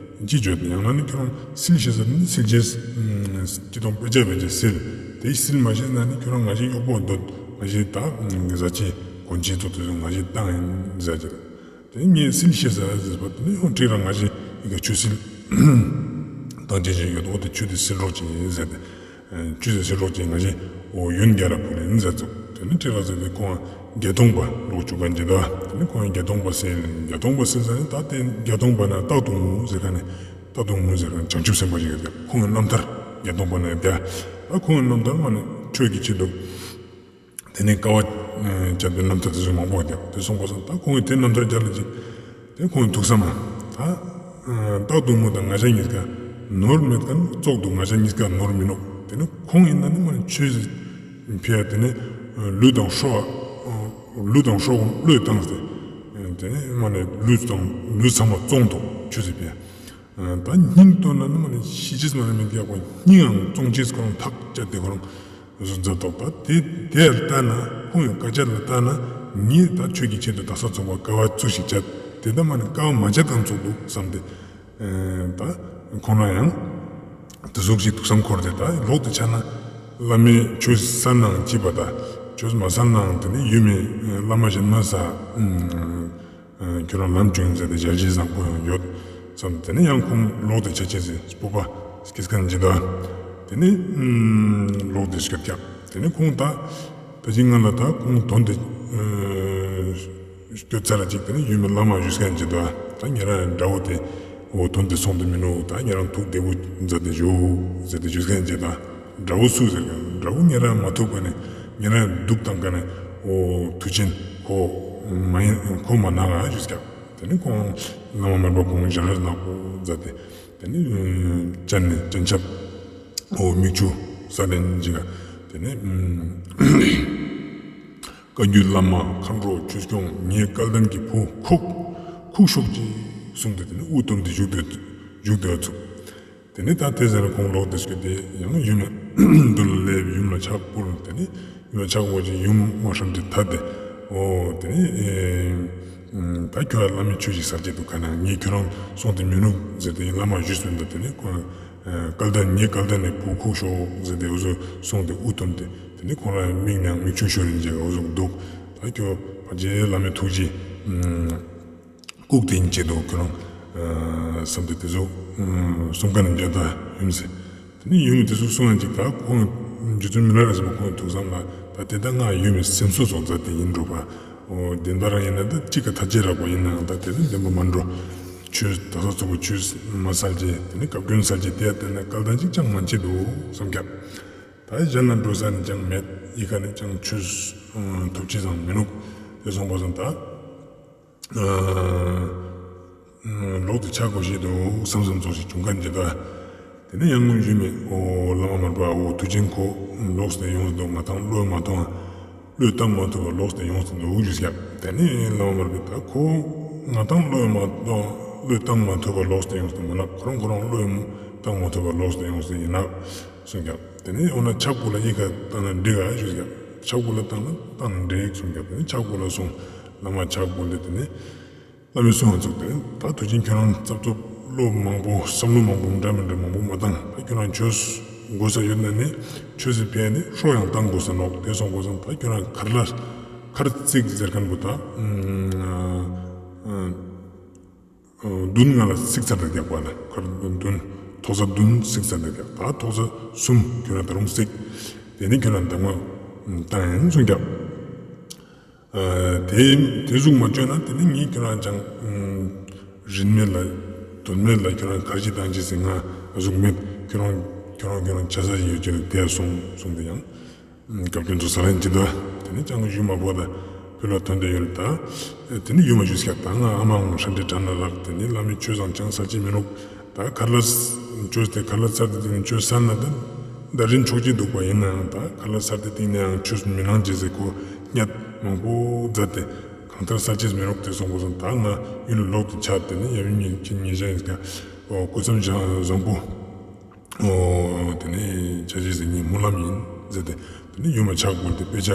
ཅི་བཅོས་ཏེ་ཡང་ན་ནི་ཁྱོད་རང་སིལ་ཤེས་ཟེར་ནི་སིལ་ཅེས་ཅི་དང་དཔེ་ཆ་བེད་ཅེས་སིལ། དེ་སིལ་མ་ཤེས་ན་ནི་ཁྱོད་རང་ང་ཞིག་གཡོག་པོ་འདོད་ང་ཞིག་ད་ཟ་ཅེས་གོན་ཅེས་ཚོ་དེ་ཚོ་ང་ཞིག་བཏང་ཡིན་ཟེར་ཅེས། དེ་ངས་སིལ་ཤེས་ཟེར་ཟེར་བ་དེ་ནི་ཡང་ཁྲིག་རང་ང་ཞིག་ཡི་ག་ཆུ་སིལ་བཏང་ཅེས་ཅིག་ཡོད་འོ་དེ་ཆུ་དེ་སིལ་རོགས་ཅིག་ཟེར་ཏེ། ཆུ་དེ་སིལ་རོགས་ཅིག་ང་ཞིག་འོ་ཡོན་རྒྱ་ར་ཕུལ་ཡིན་ཟེར་ཙུག། དེ་ནི་ཁྲིག་ར་ཟེར་ཏེ་ཁོང་བརྒྱད་སྟོང་པ་ལོག་བཅུག་ག་འཇི་ད། དེ་ནི་ཁོང་བརྒྱད་སྟོང་པ་སིལ་བརྒྱད་སྟོང་པ་སིལ་ཟེར་ནི་ད་དེ་བརྒྱད་སྟོང་པ་ན་རྟག་ཏུ་ངུ་ཟེར་ག་ནི་རྟག་ཏུ་ངུ་ཟེར་ག་ནི་བྱང་ཆུབ་སེམས་དཔའ་ཞིག་ཡོད་ཀྱང་ཁོང་གི་རྣམ་ཐར་བརྒྱད་སྟོང་པ་ན་ཡོད་ཀྱང་ད་ཁོང་གི་རྣམ་ཐར་མ་ནི་ཆོས་ཀྱི་ཆེད་དུ། དེ་ནས་དཀའ་བ་སྤྱད་པའི་རྣམ་ཐར་དེ་ཚོ་མང་པོ་ཡོད་ཀྱང་དེ་སོང་པ་སང་ད་ཁོང་གི་དེ་རྣམ་ཐར་རྒྱབ་ལ་ཅིག་དེ་ཁོང་གི་ཐུགས་བསམ་མ་ད་རྟག་ཏུ་ངུ་དང་ང་ཞ་གཉིས་ཀ་ནོར་མེད་ཀ་ནི་བཙོག་འདུག། ང་ཞ་གཉིས་ཀ་ནོར་མི་ནོག། དེ་ནི་ཁོང་ཡིན་ན་ནི་མ་ནི་ཆོས་ཕི་ཡ་དེ་ནི་ལུས་དང་སྲོག་ལུས་དང་སྲོག་བློས་བཏང་སྟེ་དེ་ནི་མ་ནི་ལུས་དང་ལུས་ཚང་མ་བཙོང་འདུག་ཆོས་ཟེར་ཕི་ཡ། ད་སྙིང་བཏོན་ན་ནི་མ་ནི་ཤི་ཅེས་མ་ནི་མི་རྒྱག་པ་སྙིང་ཡང་བཙོང་ཅེས་ཁོ་རང་ཐག་བཅད་དེ་ཁོ་རང་བཟོ་མཛད་འདུག། ད་དེ་དེ་ལ་ལྟ་ན་ཁོང་ཡང་བཀའ་ཆད་ལ་ལྟ་ན་ངས་ད་ཆོས་ཀྱི་ཆེད་དུ་དག་ས་ཚུགས་པ་དཀའ་བ་ཚུགས་ཤིག་བཅད་དེ་ད་མ་ནི་དཀའ་བ་མ་བཅད་གང་ཚུགས་འདུག་བསམ་སྟེ་ད་ཁོང་རང་ཡང་དེ་ཟུག་ཞིག་ཐུགས་བསམ་འཁོར་ཏེ་ད་ལོག་ཏུ་ཆ་ན་བླ་མའི་ཆོས་གསན་ནའང་ཅི་པ་ད་ཆོས་མ་གསན་ནའང་དེ་ནི་ཡུལ་མི་བླ་མ་གཞན་མ་ས། ཁྱོད་རང་ལམ་བྱུང་ཟེར་ཏེ་ཞལ་བཞེས་བཟང་པོ་ཡང་ཡོད་བསམ། དེ་ནས་ཡང་ཁོང་ལོག་སྟེ་ཆ་ཅེས་ཟེར་སྤོབས་པ་སྐྱེས་མཁན་ཅི་ད། དེ་ནས་ལོག་སྟེ་སྐྱོད་ཀྱང་དེ་ནས་ཁོང་ད་ད་ཅི་ང་ལ་ད་ཁོང་དོན་དེ་ སྐྱོད་ཚར་ཅིག་དེ་ནི་ཡུམ་མི་བླ་མ་ཞུས་ཁན་ཅིག་དང་ད་ཉེ་རང་དགྲ་བོ་དེ་འོ་དོན་དེ་སོང་དེ་མི་ནུག་ད་ཉེ་རང་ཐུགས་བདེ་པོ་མཛད་དེ་བཞུགས་ཟེར་ཏེ་ཞུས་ཁན་ཅིག་དང་དགྲ་བོ་སུ་ཟེར་ཁན་དགྲ་བོ་ཉེ་རང་མ་ཐུག་པ་ནི་ཉེ་རང་སྡུག་བཏང་ཁན་ནི་འོ་མཐུ་ཆེན་ཁོ་མ་ཡིན་ཁོ་མ་ནང་ང་ཞུས་ཀྱག་དེ་ནི་ཁོང་བླ་མ་མར་པ་ཁོང་ཞལ་རས་ནག་པོ་མཛད་དེ་དེ་ནི་སྤྱན་ནི་སྤྱན་ཆབ་འོ་མིག་ཆུ་ས་ལེན་ཅིག་ག་དེ་ནི་བཀའ་བརྒྱུད་བླ་མ་མཁའ་འགྲོ་ཆོས་སྐྱོང་ངའི་སྐལ་ལྡན་གྱི་བུ་ཁུག་ཁུག་ཤོག་ཅིག་གསུངས་ཏེ་དེ་ནི་དབུ་བཏུམས་ཏེ་བཞུགས་ཏེ་བཞུགས་ཏེ་ཚུགས། དེ་ནི་ད་དེ་ཟེར་ཁོང་ལོག་སྟེ་སྐྱོད་དེ་ཡང་ཡུམ་མདུན་ལ་སླེབས་ཡུམ་ལ་ཕྱག་ཕུལ། དེ་ནི་ཡུམ་ལ་ཕྱག་ཕུལ་ཅིག་ཡུམ་མ་ཧྲམ་ཏེ་ད་དེ་འོ་དེ་ནི་ད་ཁྱོད་ལ་བླ་མའི་ཆོས་ཤིག་ཟེར་གྱི་འདུག་ག་ན་ངས་ཁྱོད་རང་སོང་སྟེ་མི་ནུག་ཟེར་ཏེ་བླ་མ་ཞུས་པ་འདུག་དེ་ནི་ཁོང་སྐལ་ལྡན་ངའི་སྐལ་ལྡན་ནི་བུ་ཁུག་ཤོག་ཟེར་ཏེ་འུ་ཚོ་སོང་སྟེ་དབུ་བཏུམས་ཏེ་དེ་ནི་ཁོང་རང་མིག་ནང་མིག་ཆུ་ཤོར་རིན་ཅིག་འུ་ཚོ་འདུག་ད་ཁྱོད་ཕ་ཆེ་བླ་མའི་ཐུགས་རྗེ་བཀུག་སྟེ་ཡིན་ཅེས་འདུག་ཁྱོད་རང་བསམ་སྟེ་དེ་ཚོ་གསུང་མཁན་ནི་འཇོན་ཐང་ཡུམ་ཟེར། དེ་ནི་ཡུམ་དེ་ཚོ་གསུང་ཡང་ཅིག་ད་ཁོང་རྗེ་བཙུན་མི་ལ་རས་པ་ཁོང་ཐུགས་བསམ་ལ་ད་དེ་ད་ང་ཡུམ་མི་སེམས་གསོ་ཚོགས་མཛད་དེ་ཡིན་འགྲོ་བ། འོ་བདེན་པ་རང་ཡིན་ན་ད་གཅིག་ག་ཐ་ཆད་རག་པ་ཡིན་ནའང་ད་དེ་ནི་བདེན་པ་མ་འགྲོ། ཆོས་ད་ས་ཚོགས་པ་ཆོས་མ་སལ་ཅེས་དེ་ནི་བཀའ་བཀྱོན་སལ་ཅེས་དེ་ཡ་དེ་ན་སྐལ་ལྡན་ཅིག་ཅང་མ་མཆིས་འདུག་བསམ་ཀྱག་ད་གཞན་ལ་འགྲོ་ས་ནི་ཅང་མེད་ཡི་ག་ནི་ཅང་ཆོས་ཐོབ་ཅེས་ཙང་མི་ནུག་དེ་སོང་པ་སང་ད་ལོག་ཏུ་ཆ་དགོས་ཤེས་འདུག་བསམ་བསམ་ཚོགས་ཤིག་བྱུང་མཁན་ཅིག་ད། དེ་ནས་ཡང་སྔོན་ཞུས་མེད་འོ་བླ་མ་མར་པ་འོ་མཐུ་ཆེན་ཁོ་ལོག་སྟེ་ཡོངས་འདུག་ང་དང་བློས་མ་ཐོང་བློས་བཏང་མ་ཐུབ་པ་ལོག་སྟེ་ཡོངས་འདུག་ཞུས་ཀྱག་དེ་ནས་བླ་མ་མར་པས་ད་ཁོ་ང་དང་བློས་མ་ཐོང་བློས་བཏང་མ་ཐུབ་པ་ལོག་སྟེ་ཡོངས་འདུག་མ་ན་ཁོ་རང་ཁོ་རང་བློས་བཏང་མ་ཐུབ་པ་ལོག་སྟེ་ཡོངས་ཡིན་ན་གསུངས་ཀྱག་དེ་ནས་འོ་ན་ཕྱག་ཕུལ་ལ་ཡི་ག་བཏང་ན་འགྲིག་ག་ཞུས་ཀྱག་ཕྱག་ཕུལ་ལ་བཏང་ན་བཏང་ན་འགྲིག་གསུངས་ཀྱག་དེ་ནས་ཕྱག་ཕུལ་ལ་སོང་བླ་མ་ཕྱག་ཕུལ་ཏེ་དེ་ནས་བླ་མའི་གསུང་ང་ཚུགས་ཏེ་ད་དུས་རྒྱུན་ཁྱོད་རང་རྩབ་རྩུབ་བློ་མང་པོ་བསམ་བློ་མང་པོ་འདྲ་མི་འདྲ་མང་པོ་མ་བཏང་ད་ཁྱོད་རང་ཆོས་དགོས་ས་ཡོད་ན་ནི་ཆོས་སི་ཕན་ནི་ཧྲོ་ཡང་བཏང་དགོས་ས་ནོག་དེ་སོང་དགོས་སང་ད་ཁྱོད་རང་གར་ལ་གར་རྩིག་ཟེར་མཁན་པོ་ད་མདུན་ང་ལ་རྩིག་ཚར་ཏེ་རྒྱག་པ་ལ་གར་མདུན་ཐོག་ས་བདུན་རྩིག་ཚར་ཏེ་རྒྱག་ད་ཐོག་ས་གསུམ་ཁྱོད་རང་ད་རུང་རྩིག་དེ་ནི་ཁྱོད་རང་གདམས་ངག་བཏང་ཡིན་གསུངས་ཀྱག་དེ་དེ་ཟུག་མ་བཅོས་ན་དེ་ནི་ངས་ཁྱོད་རང་ཅང་རིན་མེད་ལ་དོན་མེད་ལ་ཁྱོད་རང་གར་ཅི་བཏང་ཅི་ཟེར་ང་ཟུག་མེད་ཁྱོད་རང་ཁྱོད་རང་ཁྱོད་རང་བྱ་ས་ཞིག་ཡོད་ཀྱི་འདུག་དེ་སོང་སོང་དེ་ཡང་བཀའ་བཀྱོན་ཚོ་ས་ལན་ཅི་འདུག་དེ་ནི་ཅང་ཡུལ་མ་བོ་ད་ཕུལ་བ་ཐོན་དེ་ཡོད་ད་དེ་ནི་ཡུལ་མ་ཞུས་ཀྱག་ད་ང་ཨ་མའང་ཧྲན་ཏེ་དྲན་ན་རག་དེ་ནི་བླ་མའི་ཆོས་བཟང་ཅང་ས་ཅི་མི་ནུག་ད་ཁ་ལ་བཅོས་ཏེ་ཁ་ལ་ཚར་ཏེ་དེ་ནི་བཅོས་ས་ན་ད་ད་རིན་ཆོག་ཅི་འདུག་པ་ཡིན་ནའང་ད་ཁ་ལ་ཚར་ཏེ་དེ་ནའང་ཆོས་མི་གནང་ཅི་ཟེར་ཁོ་ཉད་མང་པོ་མཛད་དེ་གང་ལྟར་ས་ཅི་མི་ནུག་དེ་སོང་པ་སང་ད་ང་ཡུལ་ལོག་ཏུ་ཆ་དེ་ནི་ཡབ་ཡུམ་གཉིས་ཀྱི་ཉེ་ཞ་ཡིན་ཀྱག་སྐུ་མཚམས་བཟང་པོ། འོ་དེ་ནས་ཆ་ཅེས་ཟེར་ངའི་སྨོན་ལམ་ཡིན་ཟེར་ཏེ་དེ་ནས་ཡུམ་ལ་ཕྱག་ཕུལ་ཏེ་དཔེ་ཆ་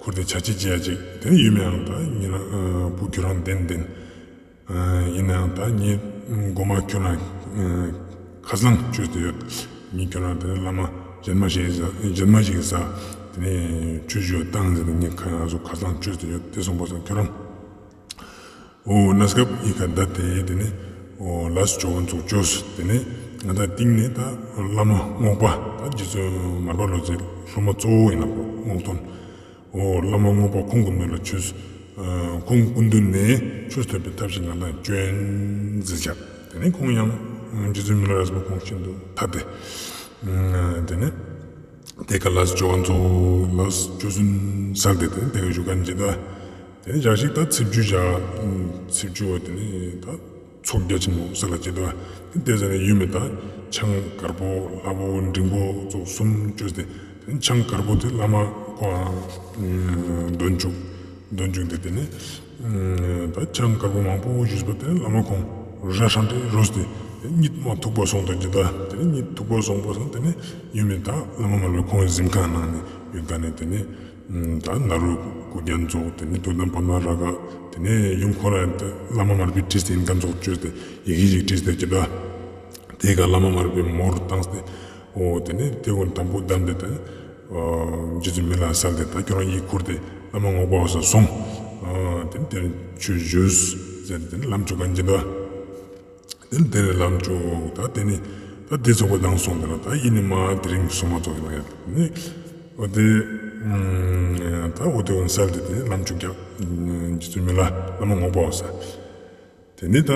ཁུར་ཏེ་ཆ་ཅེས་བྱེད་ཡ་ཅིག་དེ་ནས་ཡུམ་ཡང་ད་ཉེ་རང་བུ་ཁྱོད་རང་བདེན་བདེན་ཡིན་ནའང་ད་ངའི་མགོ་མ་ཁྱོད་རང་ཁ་སང་བཅོས་ཏེ་ཡོད། ངས་ཁྱོད་རང་དེ་ནས་བླ་མ་གཞན་མ་ཞིག་ཟ་གཞན་མ་ཞིག་ཟ་དེ་ནས་ཆོས་ཞུ་བཏང་ཟེར་ཏེ་ངས་ཁ་སང་ཁ་སང་བཅོས་ཏེ་ཡོད་དེ་སོང་པ་སང་ཁྱོད་རང་འོ་གནས་སྐབས་ཡི་ག་ད་དེ་དེ་ནི་འོ་ལས་ཅོ་བོ་ཚུགས་ཅོས་དེ་ནི་ང་ད་སྟིང་ནས་ད་བླ་མ་རྔོག་པ་ད་རྗེ་བཙུན་མར་པ་ལོ་ཙཱའི་སློབ་མ་གཙོ་བོ་ཡིན་ན་རྔོག་སྟོན་འོ་བླ་མ་རྔོག་པ་ཁོང་སྐུ་མདུན་ལ་ཆོས་ཁོང་སྐུ་མདུན་ནས་ཆོས་ཐོས་པའི་ཐབས་ཤིག་ང་ད་བཅོན་ཟེར་བྱ་དེ་ནི་ཁོང་ཡང་རྗེ་བཙུན་མི་ལ་རས་པ་ཁོང་བཞིན་དུ་ཐ་དེ་དེ་ནི་དེ་ག་ལས་ཅོ་བོ་ཚུགས་ལས་ཅོ་བོ་ཚུགས་ཟེར་ཏེ་དེ་ནི་དེ་ག་བཞུགས་མཁན་ཇི་ལྟ། དེ་ནས་ཞག་ཞིག་ད་ཚེས་བཅུ་ཞག་ཚེས་བཅུ་བ་དེ་ནས་ད་ཚོགས་རྒྱ་ཆེན་མོ་ས་ལ་བྱེད་དོ། དེ་དེ་ཟ་ནས་ཡུལ་མི་ད་ཆང་དཀར་པོ་ལྷ་པོ་འབྲིང་པོ་ཚོགས་གསུམ་བཅོས་ཏེ་དེ་ནས་ཆང་དཀར་པོ་དེ་བླ་མ་ཁོང་འདོན་བཅུག་འདོན་བཅུག་སྟེ་དེ་ནས་ད་ཆང་དཀར་པོ་མང་པོ་ཞུས་པ་དེ་ནས་བླ་མ་ཁོང་ར་ཧྲང་ཏེ་རོས་ཏེ་དེ་གཉིད་མ་ཐུག་པ་སོང་དང་ཇི་ལྟ་དེ་ནས་གཉིད་ཐུག་པ་སོང་པ་སང་དེ་ནས་ཡུལ་མི་ད་བླ་མ་མར་པའི་ཁོང་གཟིམ་ཁང་ནང་ནས་ཡོད་ཀ་ནས་དེ་ནས། ད་ནཱ་རོ་སྐུ་རྒྱན་ཚོགས་དེ་ནས་ཐུགས་དམ་པ་ན་ར་ག་དེ་ནས་ཡུམ་ཁོ་ར་བླ་མ་མར་པའི་བྲིས་ཏེ་ཡིན་མཁན་ཚོགས་བཅོས་ཏེ་ཡི་གེ་ཞིག་བྲིས་ཏེ་ཅི་ད་དེ་ག་བླ་མ་མར་པའི་མོར་བཏང་སྟེ་འོ་དེ་ནས་དེ་ཀུན་དམ་པོ་བསྡམས་ཏེ་དེ་རྗེ་བཙུན་མི་ལ་གསལ་ཏེ་ད་ཁྱོད་རང་ཡིད་ཁུར་ཏེ་བླ་མ་རྔོག་པ་བ་ས་སོང་དེ་ནས་དེ་ཆོས་ཞུས་ཟེར་ཏེ་དེ་ནས་ལམ་བཅུག་མཁན་ཅི་ད། དེ་ནས་དེ་ནས་ལམ་བཅུག་ད་དེ་ནས་ད་དེ་ཚོགས་པ་དང་སོང་དེ་ལ་ད་ཡིན་ནི་མ་དེ་རིང་སོང་མ་ཚོགས་ཡིན་ན་ཡ་ནི། འོ་དེ་ད་འོ་དེ་འོན་སལ་ཏེ་དེ་ནི་ལམ་བཅུག་རྒྱག་རྗེ་བཙུན་མི་ལ་བླ་མ་ངོ་པ་འོ་ས། དེ་ནི་ད་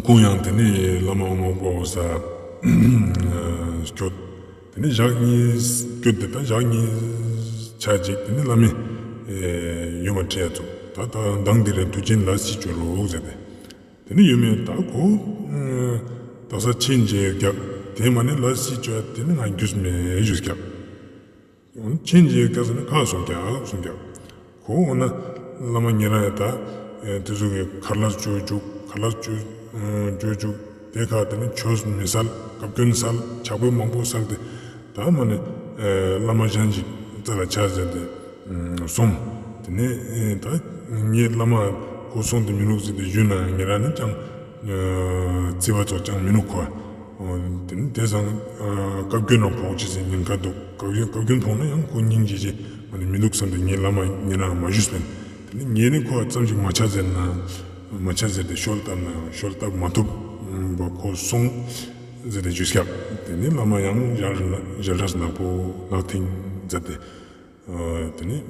ཁོང་ཡང་དེ་ནི་བླ་མ་ངོ་པ་འོ་ས་སྐྱོད། དེ་ནི་ཞག་གཉིས་སྐྱོད་དེ་ད་ཞག་གཉིས་ཆ་ཅིག་དེ་ནི་བླ་མའི་ཡུམ་མ་ཁྲིད་ཡ་ཚུགས། ད་ད་མདང་དེ་རིང་དུས་ཆེན་ལ་སྲིད་བཅོ་རོགས་ཟེར་ཏེ། དེ་ནི་ཡུམ་མེ་ད་ཁོ་ད་ས་ཆེན་རྗེས་རྒྱག་དེ་མ་ནི་ལ་སྲིད་བཅོ་ཡ་དེ་ནི་ང་རྒྱུས་མེད་ཞུས་རྒྱག་ཆེན་རྗེས་རྒྱག་ཟེར་ན་ཁ་སོང་རྒྱག་སོང་རྒྱག་ཁོ་འོ་ན་བླ་མ་ཉེ་རང་ཡ་ད་དེ་ཚོ་གི་ཁ་ལག་བཅོ་བཅུག་ཁ་ལག་བཅོ་བཅུག་དེ་ཁ་དེ་ནི་ཆོས་མི་སལ་བཀའ་བཀྱོན་སལ་ཕྱག་དཔེ་མང་པོ་སལ་ཏེ་ད་མ་ནི་བླ་མ་གཞན་ཞིག་རྩ་ལ་ཆ་ཟེར་ཏེ། སོང་། དེ་ནས་ད་ངའི་བླ་མ་ཁོ་སོང་དེ་མི་ནུག་ཟེར་ཏེ་ཞུས་ན་ཉེ་རང་ནི་ཅང་རྩི་བ་ཚོགས་ཅང་མི་ནུག་ཁོ། དེ་ནས་དེ་སང་བཀའ་བཀྱོན་ན་ཕོག་ཅི་ཟེར་ཉེན་ཁ་འདུག་བཀའ་བཀྱོན་བཀའ་བཀྱོན་ཕོག་ན་ཡང་ཁོ་སྙིང་རྗེ་ཅེ་མ་ནི་མི་འདུག་བསམ་སྟེ་ངའི་བླ་མ་ཉེ་རང་མ་ཞུས་པས། དེ་ནས་ངས་ནི་ཁོ་ཙམ་ཞིག་མ་ཆ་ཟེར་ན་མ་ཆ་ཟེར་ཏེ་ཤོལ་བཏབ་ན་ཤོལ་བཏབ་མ་ཐུབ་པ་ཁོ་སོང་ཟེར་ཏེ་ཞུས་ཀྱག་དེ་ནས་བླ་མ་ཡང་ཞལ་ཞལ་སྒྲ་ནག་པོ་ནག་ཐིང་མཛད་དེ། དེ་ནས་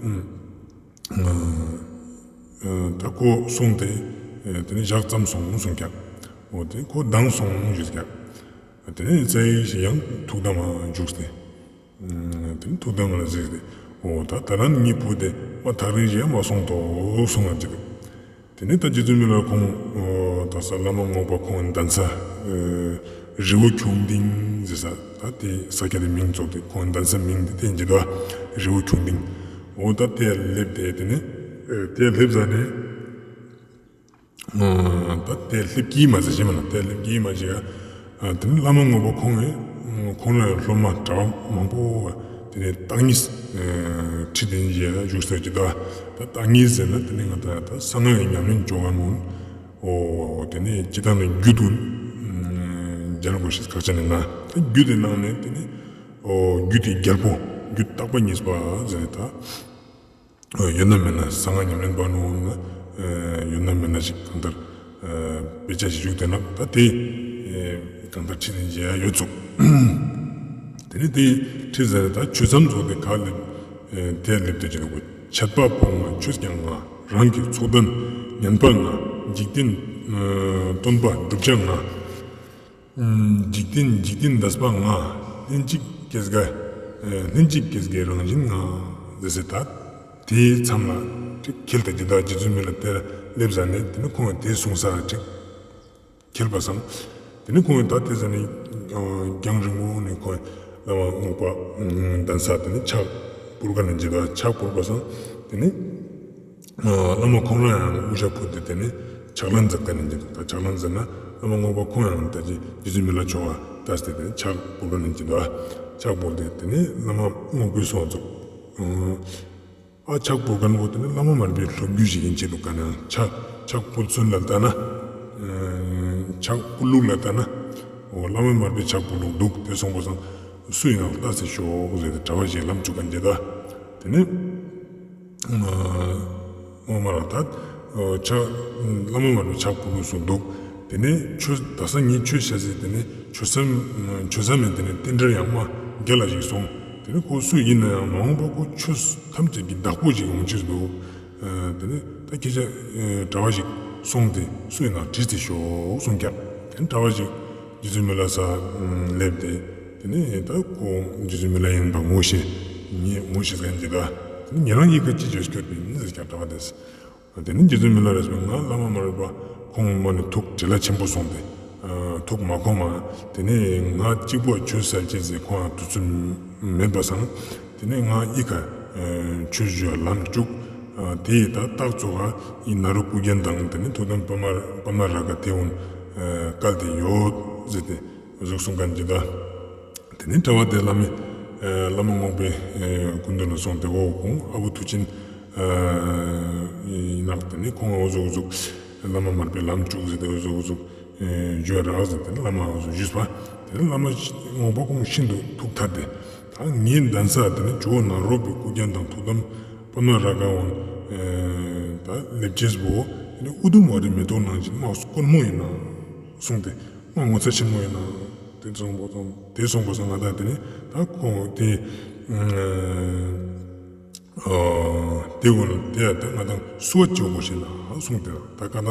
ད་ཁོ་སོང་སྟེ་དེ་ནས་ཞག་ཙམ་སོང་སོང་ཀྱག་འོ་དེ་ཁོ་ལྡང་སོང་ཞུས་ཀྱག་དེ་ནས་ཙའི་ཞིག་ཡང་ཐུགས་དམ་བཞུགས་ཏེ། དེ་ནས་ཐུགས་དམ་ལ་གཟིགས་ཏེ་འོ་ད་ད་རང་ངའི་བུ་དེ་མ་ཐག་རིང་ཞིག་མ་སོང་དོ་གསུང་ང་ཅི་འདུག་དེ་ནས་ད་རྗེ་བཙུན་མི་ལ་ཁོང་ད་ས་བླ་མ་ངོ་པ་ཁོང་གདན་ས་རི་བོ་ཁྱུང་ལྡིང་ཟེར་ས་ད་དེ་ས་ཆ་དེ་མིང་ཙོགས་ཏེ་ཁོང་གདན་ས་མིང་དེ་བསྟན་གྱི་འདུག་རི་བོ་ཁྱུང་ལྡིང་འོ་ད་དེ་སླེབས་ཏེ་དེ་ནས་དེ་སླེབས་ས་ནས། ད་དེ་སླེབས་ཀྱི་མ་ཟེར་ཞེ་མ་ན་དེ་སླེབས་ཀྱི་མ་ཞིག་ག་དེ་ནི་བླ་མ་ངོ་པ་ཁོང་ངི་ཁོང་ལ་སློབ་མ་གྲྭ་པ་མང་པོ་དེ་ནི་བརྟག་གཉིས་ཁྲིད་དེ་ནི་བཞུགས་ཟེར་གྱི་འདུག་ད་བརྟག་གཉིས་ཟེར་ན་དེ་ནི་ང་ད་ད་གསང་སྔགས་ཀྱི་ཉམས་ལེན་བཅོ་ག་ནོ་འོ་དེ་ནི་སྤྱི་བཏང་ནི་རྒྱུད་དུ་མཇལ་དགོས་ཤེས་ཁག་ཅན་ནི་ན་ད་རྒྱུད་དེ་ནང་ནས་དེ་ནི་འོ་རྒྱུད་དེ་རྒྱལ་པོ་རྒྱུད་བརྟག་པ་གཉིས་པ་ཟེར་ད། ཡོད་ན་མེད་ན་གསང་སྔགས་ཉམས་ལེན་པ་ནོ་ན་ཡོད་ན་མེད་ན་ཞིག་གང་ལྟར་དཔེ་ཆ་ཞིག་བཞུགས་དེ་ན་ད་དེ་གང་ལྟར་ཁྲིད་ནས་མཇལ་ཡ་ཡོད་ཚུགས། དེ་ནས་དེ་ཁྲིད་ཟེར་ད་ཆོས་མཚམས་ཚོགས་དེ་ག་ལེབ་དེ་ལེབ་དེ་ཅི་འདུག་གོ་འཆད་པ་པོ་ལྔ་ཆོས་རྐྱང་ལྔ་རང་གི་ཚོགས་དང་ཉན་པ་ལྔ་འཇིག་རྟེན་སྟོན་པ་བསྒྲུབ་བྱ་ལྔ། འཇིག་རྟེན་འཇིག་རྟེན་འདས་པ་ལྔ། ལྷན་ཅིག་སྐྱེས་དགའི་ལྷན་ཅིག་སྐྱེས་དགའི་རང་བཞིན་ལྔ། ཟེར་ཟེར་ད་དེའི་མཚམས་ལ་ཁྲིད་ཁྱེལ་ཏེ་ཇི་ལྟར་རྗེ་བཙུན་མི་ལ་དེར་སླེབས་ཟ་ནས་དེ་ནི་ཁོང་གིས་དེ་གསུངས་ས་ཁྲིད་ཁྱེལ་པ་སང་། དེ་ནི་ཁོང་གིས་ད་དེ་ཟ་ནས་རྒྱང་རིང་པོ་ནས་ཁོང་བླ་མ་ངོ་པ་གདན་ས་དེ་ནི་ཕྱག་ཕུར་ག་ནས་ཇི་ལྟར་ཕྱག་ཕུར་པ་སང་དེ་ནི། བླ་མ་ཁོང་རང་ཡང་དབུ་ཞྭ་ཕུད་དེ་དེ་ནས་ཕྱག་ལན་མཛད་མཁན་ནི་འདུག་ད་ཕྱག་ལན་མཛད་ན་བླ་མ་ངོ་པ་ཁོང་ཡང་ད་ཅི་རྗེ་བཙུན་མི་ལ་མཆོད་པ་བཏབ་སྟེ་དེ་ནས་ཕྱག་ཕུལ་མཁན་ནི་འདུག་ཕྱག་ཕུལ་ཏེ་དེ་ནས་བླ་མ་ངོ་པའི་སོང་ཚུགས། ཨ་ཕྱག་ཕུལ་མཁན་བོ་དེ་ནས་བླ་མ་མར་པའི་སློབ་བརྒྱུད་ཞིག་ཡིན་ཅི་འདུག་ག་ན་ཕྱག་ཕྱག་ཕུལ་ཚུལ་ལ་ལྟ་ན། ཕྱག་ཕུལ་ལུགས་ལ་ལྟ་ན། འོ་བླ་མ་མར་པའི་ཕྱག་ཕུལ་ལུགས་འདུག་དེ་སོང་པ་སང་སུ་ཡིན་ནའང་ལྟ་སེ་ཤོག་ཟེར་ཏེ་གྲྭ་པ་ཞིག་ལམ་བཅུག་མཁན་འདུག་ད། དེ་ནས། ངོ་མ་རང་ད་ཕྱག་བླ་མ་མར་པའི་ཕྱག་ཕུལ་ལུགས་སུ་འདུག་དེ་ནས་ཆོས་ད་ས་ངའི་ཆོས་བཤད་ཟེར་དེ་ནས་ཆོས་སམ་ཆོས་སམ་མེད་དེ་ནས་རྟེན་འབྲེལ་ཡང་མ་རྒྱ་ལ་ཞིག་སོང་། དེ་ནས་ཁོ་སུ་ཡིན་ན་ཡང་མ་འོངས་པ་ཁོ་ཆོས་ཐམས་ཅད་ཀྱི་བདག་པོ་ཞིག་ཡོང་ཕྱིར་འདུག་དེ་ནས་ད་ཁྱེད་ཅག་གྲྭ་པ་ཞིག་སོང་སྟེ་སུ་ཡིན་ན་དྲིས་ཏེ་ཤོག་གསུངས་ཀྱག་དེ་ནས་གྲྭ་པ་ཞིག་རྗེ་བཙུན་མི་ལ་ས་སླེབས་ཏེ། དེ་ནས་ད་ཁོ་རྗེ་བཙུན་མི་ལ་ཡིན་པ་ངོ་ཤེས། ངས་ངོ་ཤེས་མཁན་ཅིག་ད། དེ་ནས་ཉེ་རང་ཡི་གེ་ཅི་བརྗོད་སྐྱོར་པའི་ནི་ཟེར་ཀྱང་གྲྭ་པ་དེས། དེ་ནས་རྗེ་བཙུན་མི་ལ་རས་པས་ང་བླ་མ་མར་པ་ཁོང་མ་ནི་ཐུགས་བྲེལ་ལ་ཆེན་པོ་སོང་སྟེ། ཐུགས་མ་ཁོམ་མ། དེ་ནས་ང་གཅིག་པོ་ཆོས་སལ་ཅེས་ཟེར་ཁོང་ཡང་དུས་ཚོད་མེད་པ་སང་། དེ་ནས་ང་ཨི་ཁ་ཆོས་ཞུ་བ་ལམ་བཅུག་དེ་ཡི་ད་རྟགས་ཚོ་ག་ཨི་ནཱ་རོ་སྐུ་རྒྱན་དང་དེ་ནས་ཐུགས་དམ་པདྨ་པདྨ་རཱ་ག་དེ་འོན་བཀལ་ཏེ་ཡོད་ཟེར་ཏེ་ཟུག་གསུང་མཁན་ཅིག་ད། དེ་ནས་གྲྭ་པ་དེ་བླ་མའི་བླ་མ་ངོ་པའི་སྐུ་མདུན་ལ་སོང་སྟེ་འོ་ཁོང་ཨ་བུ་མཐུ་ཆེན་ཡིན་ནག་དེ་ནས་ཁོང་འོ་ཟུག་ཟུག་བླ་མ་མར་པའི་ལམ་བཅུག་ཟེར་ཏེ་འོ་ཟུག་ཟུག་བརྗོད་རག་ཟེར་ཏེ་བླ་མ་འོ་ཟུག་ཞུས་པ། དེ་ནས་བླ་མ་ངོ་པ་ཁོང་ཤིན་ཏུ་ཐུགས་ཐད་དེ། ད་ངའི་གདན་ས་དེ་ནས་ཇོ་བོ་ནཱ་རོ་པའི་སྐུ་རྒྱན་དང་ཐུགས་དམ་པདྨ་རཱ་ག་འོན་ད་སླེབས་ཅེས་པོ་དེ་ནས་ཨུ་དུམ་ཝ་རའི་མེ་ཏོག་ནང་བཞིན་མ་དཀོན་མོ་ཡིན་ན་གསུངས་ཏེ་མ་ངོ་མཚར་ཆེན་མོ་ཡིན་ན་དེ་སོང་པ་སང་དེ་སོང་པ་སང་ང་ད་དེ་ནས་ད་ཁོང་དེ་ ཨ་དེ་འོ་ན་དེ་ཡ་ད་ང་དང་སུ་བ་ཅིག་གོ་ཤེས་ན་གསུངས་ཏེ་ད་ག་ད་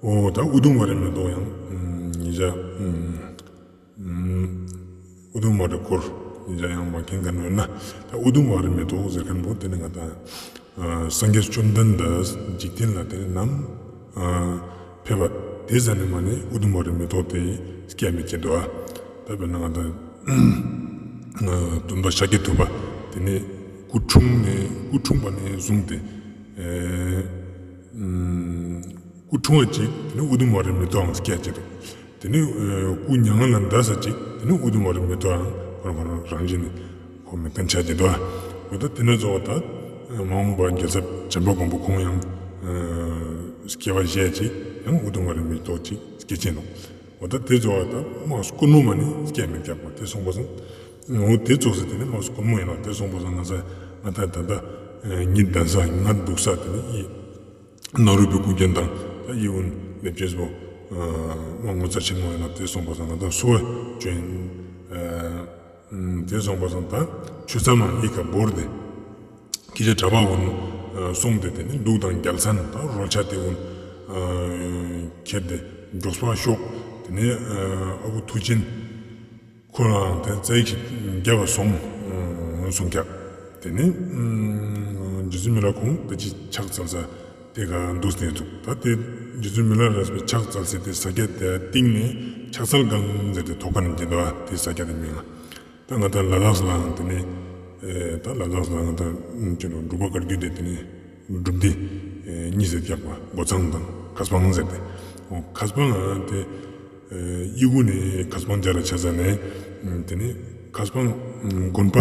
འོ་ད་ཨུ་དུམ་ཝ་རི་མེ་ཏོག་ཡང་ཉེ་ཞ་ཨུ་དུམ་ཝ་རི་སྐོར་ཉེ་ཞ་ཡང་མ་མཁྱེན་མཁན་ཡོད་ན་ད་ཨུ་དུམ་ཝ་རི་མེ་ཏོག་ཟེར་མཁན་པོ་དེ་ནི་ང་དང་སངས་རྒྱས་བཅོམ་ལྡན་འདས་འཇིག་རྟེན་ལ་དེ་ནི་ནམ་ཕེབས་པ་དེ་ཟ་ནེ་མ་ནེ་ཨུ་དུམ་ཝ་རི་མེ་ཏོག་དེ་སྐྱེ་མེད་ཀྱི་འདུག་ཨ། ད་དཔེར་ན་ང་དང་སྟོན་པ་ཤཱཀྱ་ཐུབ་པ་དེ་ནི་སྐུ་འཁྲུངས་ནས་སྐུ་འཁྲུངས་པ་ནས་བཟུང་སྟེ་ཨེ་སྐུ་འཁྲུངས་པ་ཅིག་དེ་ནི་ཨུ་དུམ་ཝ་རི་མེ་ཏོག་ཡང་སྐྱེ་ཀྱི་འདུག་དེ་ནི་སྐུ་མྱ་ངན་ལས་འདས་ས་ཅིག་དེ་ནི་ཨུ་དུམ་ཝ་རི་མེ་ཏོག་ཡང་ཁོ་རང་ཁོ་རང་རང་བཞིན་ནི་ཁོ་མེད་མཁན་ཆ་ཀྱི་འདུག་འོ་ད་དེ་ནི་གཙོ་བོ་ད་མ་འོངས་པ་རྒྱལ་ཚབ་བྱམས་པ་མགོན་པོ་ཁོང་ཡང་སྐྱེ་བ་བཞེས་ཅིག་ཡང་ཨུ་དུམ་ཝ་རི་མེ་ཏོག་ཅིག་སྐྱེ་ཅེས་ནོག་འོ་ད་དེ་གཙོ་བོ་ད་མ་སྐུ་ནུ་མ་ནི་སྐྱེ་མེད་ཀྱག་པ་དེ་སོང་པ་སང་འོ་དེ་ཙོགས་སེ་དེ་ནི་མ་སྐུ་ནུ་ཡིན་ནོག་དེ་སོང་པ་སང་ང་ཚ་ང་ད་ད་ད་ཉིད་ལྡན་ས་ང་འདུག་ས་དེ་ནི་ཡིན། ནཱ་རོ་པའི་སྐུ་རྒྱན་དང་ད་ཡིད་འོང་ལེབ་ཅེས་པོ་ངོ་མཚར་ཆེན་མོ་ཡིན་ནོག་དེ་སོང་པ་སང་ང་ད་སུ་བ་ཅོ་ཡིན། དེ་སོང་པ་སང་ད་ཆུ་ཚ་མ་ཡི་ག་བོར་ཏེ་སྐྱེས་ཆེན་གྲྭ་པ་འོ་སོང་སྟེ་དེ་ནི་གདུགས་དང་རྒྱལ་མཚན་ད་རོལ་ཆ་དེ་འོ་ཁྱེར་ཏེ་མགྱོགས་པ་ཤོག་དེ་ནི་ཨ་ཁུ་མཐུ་ཆེན་ཁོ་རང་དེ་རྩ་ཡིག་བརྒྱབ་པ་སོང་སོང་ཀྱག་དེ་ནི་རྗེ་བཙུན་མི་ལ་ཁོང་ད་ཅི་ཕྱག་འཚལ་ས་དེ་ག་འདུག་སྟེ་འདུག་ད་དེ་རྗེ་བཙུན་མི་ལ་རས་པའི་ཕྱག་འཚལ་སའི་དེ་ས་ཀྱད་དེ་སྟེང་ནས་ཕྱག་འཚལ་སྒང་ཟེར་ཏེ་ཐོག་ཁ་ནས་འགྱེལ་འདུག་ཨ། དེ་ས་ཀྱད་དེ་མིང་ད་ང་ད་ལ་དྭགས་ལའང་དེ་ནི་ད་ལ་དྭགས་ལའང་ད་ཅི་ནོ་འབྲུག་པ་བཀའ་བརྒྱུད་དེ་དེ་ནི་སྒྲུབ་སྡེ་གཉིས་ཟེར་རྒྱག་པ་སྒོ་ཚང་དང་མཁས་པང་ཟེར་ཏེ། མཁས་པང་དེ་ཨི་གུ་ནི་མཁས་པང་སྦྱར་ལ་ཆ་ས་ནས་དེ་ནི་མཁས་པང་དགོན་པ་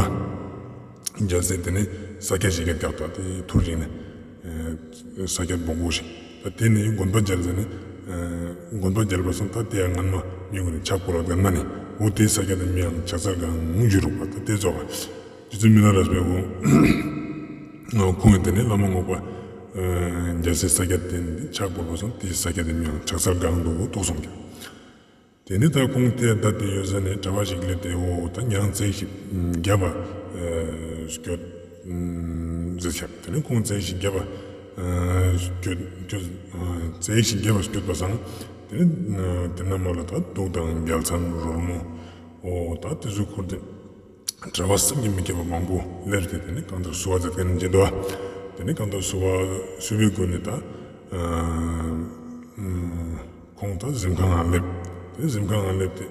སྦྱར་སའི་དེ་ནི་ས་ཀྱད་ཞིག་གི་རྒྱག་ད་དེ་ཐུར་ཞིག་ནི་ས་ཀྱད་སྦོམ་པོ་ཞིག་ད་དེ་ནི་དགོན་པ་སྦྱར་ས་ནི་དགོན་པ་སྦྱར་པ་སང་ད་དེ་ཡང་སྔན་མ་མི་གུན་ནི་ཕྱག་བོར་བ་སྔན་མ་ནི་འོ་དེ་ས་ཀྱད་དེ་མིང་ཡང་ཕྱག་འཚལ་སྒང་ཞུ་རུག་པ་ད་དེ་ཙོགས་རྗེ་བཙུན་མི་ལ་རས་པའི་ཁོང་ཁོང་གི་དེ་ནས་བླ་མ་རྔོག་པ་རྒྱལ་སྲས་ས་སྐྱ་བསྟེན་ཏེ་ཕྱག་བོར་བ་སང་དེའི་ས་སྐྱ་དེ་མིང་ཕྱག་འཚལ་སྒང་དུ་ཐོགས་སོང་ཀྱག་དེ་ནས་ད་ཁོང་དེ་ད་དེ་ཡོད་ས་ནས་གྲྭ་པ་ཞིག་སླེབས་ཏེ་འོ་ད་ཉང་ཙེ་ཞིག་བརྒྱབ་པ་སྐྱོད་ཟེར་ཤག་དེ་ནས་ཁོང་ཙེ་ཞིག་བརྒྱབ་པ་སྐྱོད་སྐྱོད་ཙེ་ཞིག་བརྒྱབ་པ་སྐྱོད་པ་སང་དེ་ནས་དེ་ན་མོ་ལ་ད་གདུགས་དང་རྒྱལ་མཚན་རོལ་མོ་འོ་ད་དེ་ཚོ་ཁུར་ཏེ། གྲྭ་པ་བསམ་གྱིས་མི་ཁྱབ་པ་མང་པོ་སླེབས་ཏེ་དེ་ནས་གང་ལྟར་བསུ་བ་མཛད་མཁན་ཅིག་འདུག་དེ་ནས་གང་ལྟར་བསུ་བ་བསུ་བའི་སྒོ་ནས་ད་ཁོང་ད་གཟིམ་ཁང་ང་སླེབས། དེ་གཟིམ་ཁང་ང་སླེབས་ཏེ་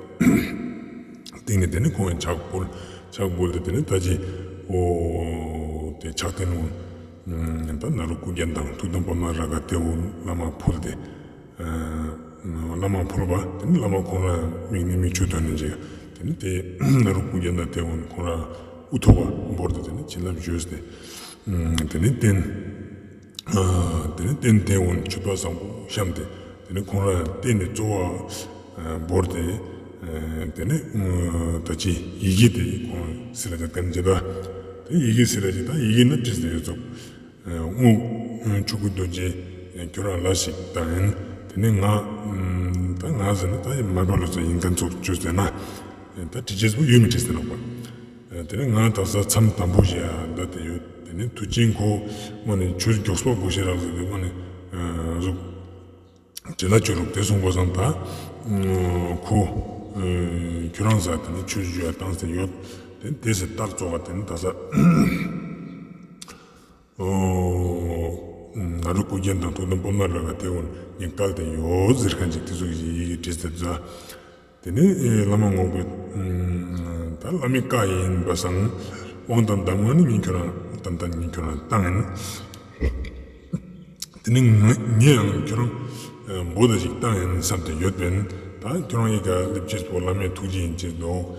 སྟེང་ནས་དེ་ནས་ཁོང་ཡང་ཕྱག་ཕུལ། ཕྱག་ཕུལ་ཏེ་དེ་ནས་ད་ཅི་འོ་དེ་ཕྱག་རྟེན་འོ་ད་ནཱ་རོ་སྐུ་རྒྱན་དང་ཐུགས་དམ་པདྨ་རཱ་ག་དེ་འོ་བླ་མ་ཕུལ་ཏེ། བླ་མ་ཕུལ་བ་དེ་ནི་བླ་མ་ཁོང་རང་མིག་ནས་མིག་ཆུ་ཐོན་ནས་ཅིག་དེ་ནི་དེ་ནཱ་རོ་སྐུ་རྒྱན་དང་དེ་འོ་ཁོང་རང་དབུ་ཐོག་བ་བོར་ཏེ་དེ་ནི་བྱིན་རླབས་བྱོས་ཏེ་དེ་ནི་རྟེན་དེ་ནི་རྟེན་དེ་འོ་མཆོད་པ་བཟང་པོ་བཤམས་ཏེ་དེ་ནི་ཁོང་རང་རྟེན་ནི་གཙོ་བོ་བོར་ཏེ་དེ་ནི་ད་ཅི་ཡི་གེ་དེ་ཁོང་སི་ལ་ཅད་མཁན་ཅིག་འདུག་དེ་ཡི་གེ་སི་ལ་ཅད་ད་ཡི་གེ་ན་བྲིས་ཏེ་ཡོད་ཙོག་ཨ་རྔོག་ཆོས་སྐུ་རྡོ་རྗེ་ཁྱོད་རང་ལ་ཞིག་བཏང་ཡིན། དེ་ནས་ང་ད་ང་ཟེར་ན་ད་མར་པ་ལོ་ཙཱ་ཡིན་མཁན་ཙོགས་བཅོས་ཟེར་ན་ད་བྲི་ཅེས་པོ་ཡོད་མི་བྲིས་ཟེར་ནོག་པ། དེ་ནས་ང་ད་ས་མཚམས་དམ་པོ་ཞིག་ཡ་ད་དེ་ཡོད། དེ་ནས་མཐུ་ཆེན་ཁོ་མ་ནས་ཆོས་མགྱོགས་པ་དགོས་ཤེས་རག་ཟེར་དུས་མ་ནས་ཟུག་དྲི་ལ་བཅོས་རུག་དེ་གསུངས་པ་སང་ད་ཁོ་ཁྱོད་རང་ས་དེ་ནས་ཆོས་ཞུ་ཡ་བཏང་ཟེར་ཡོད། དེ་དེ་ཟེར་རྟགས་ཙོགས་པ་དེ་ནས་ད་ས། ཨོ། ནཱ་རོ་སྐུ་རྒྱན་དང་ཐུགས་དམ་པདྨ་རཱ་ག་དེ་འོ་ངས་བཀལ་ཏེ་ཡོད་ཟེར་མཁན་ཅིག་དེ་ཚོ་ཡི་གེ་བྲིས་ཏེ་འདུག་དེ་ནས་བླ་མ་རྔོག་པས་ད་བླ་མའི་བཀའ་ཡིན་པ་སང་དབང་དང་གདམས་ངག་ནི་ངས་ཁྱོད་རང་ཏན་ཏན་ངས་ཁྱོད་རང་བཏང་ཡིན། དེ་ནས་ངས་ཡང་ཁྱོད་རང་འབོ་ད་ཞིག་བཏང་ཡིན་བསམ་སྟེ་ཡོད་པས་ད་ཁྱོད་རང་ཡི་ག་སླེབས་ཅེས་པོ་བླ་མའི་ཐུགས་རྗེ་ཡིན་ཅེས་འདུག་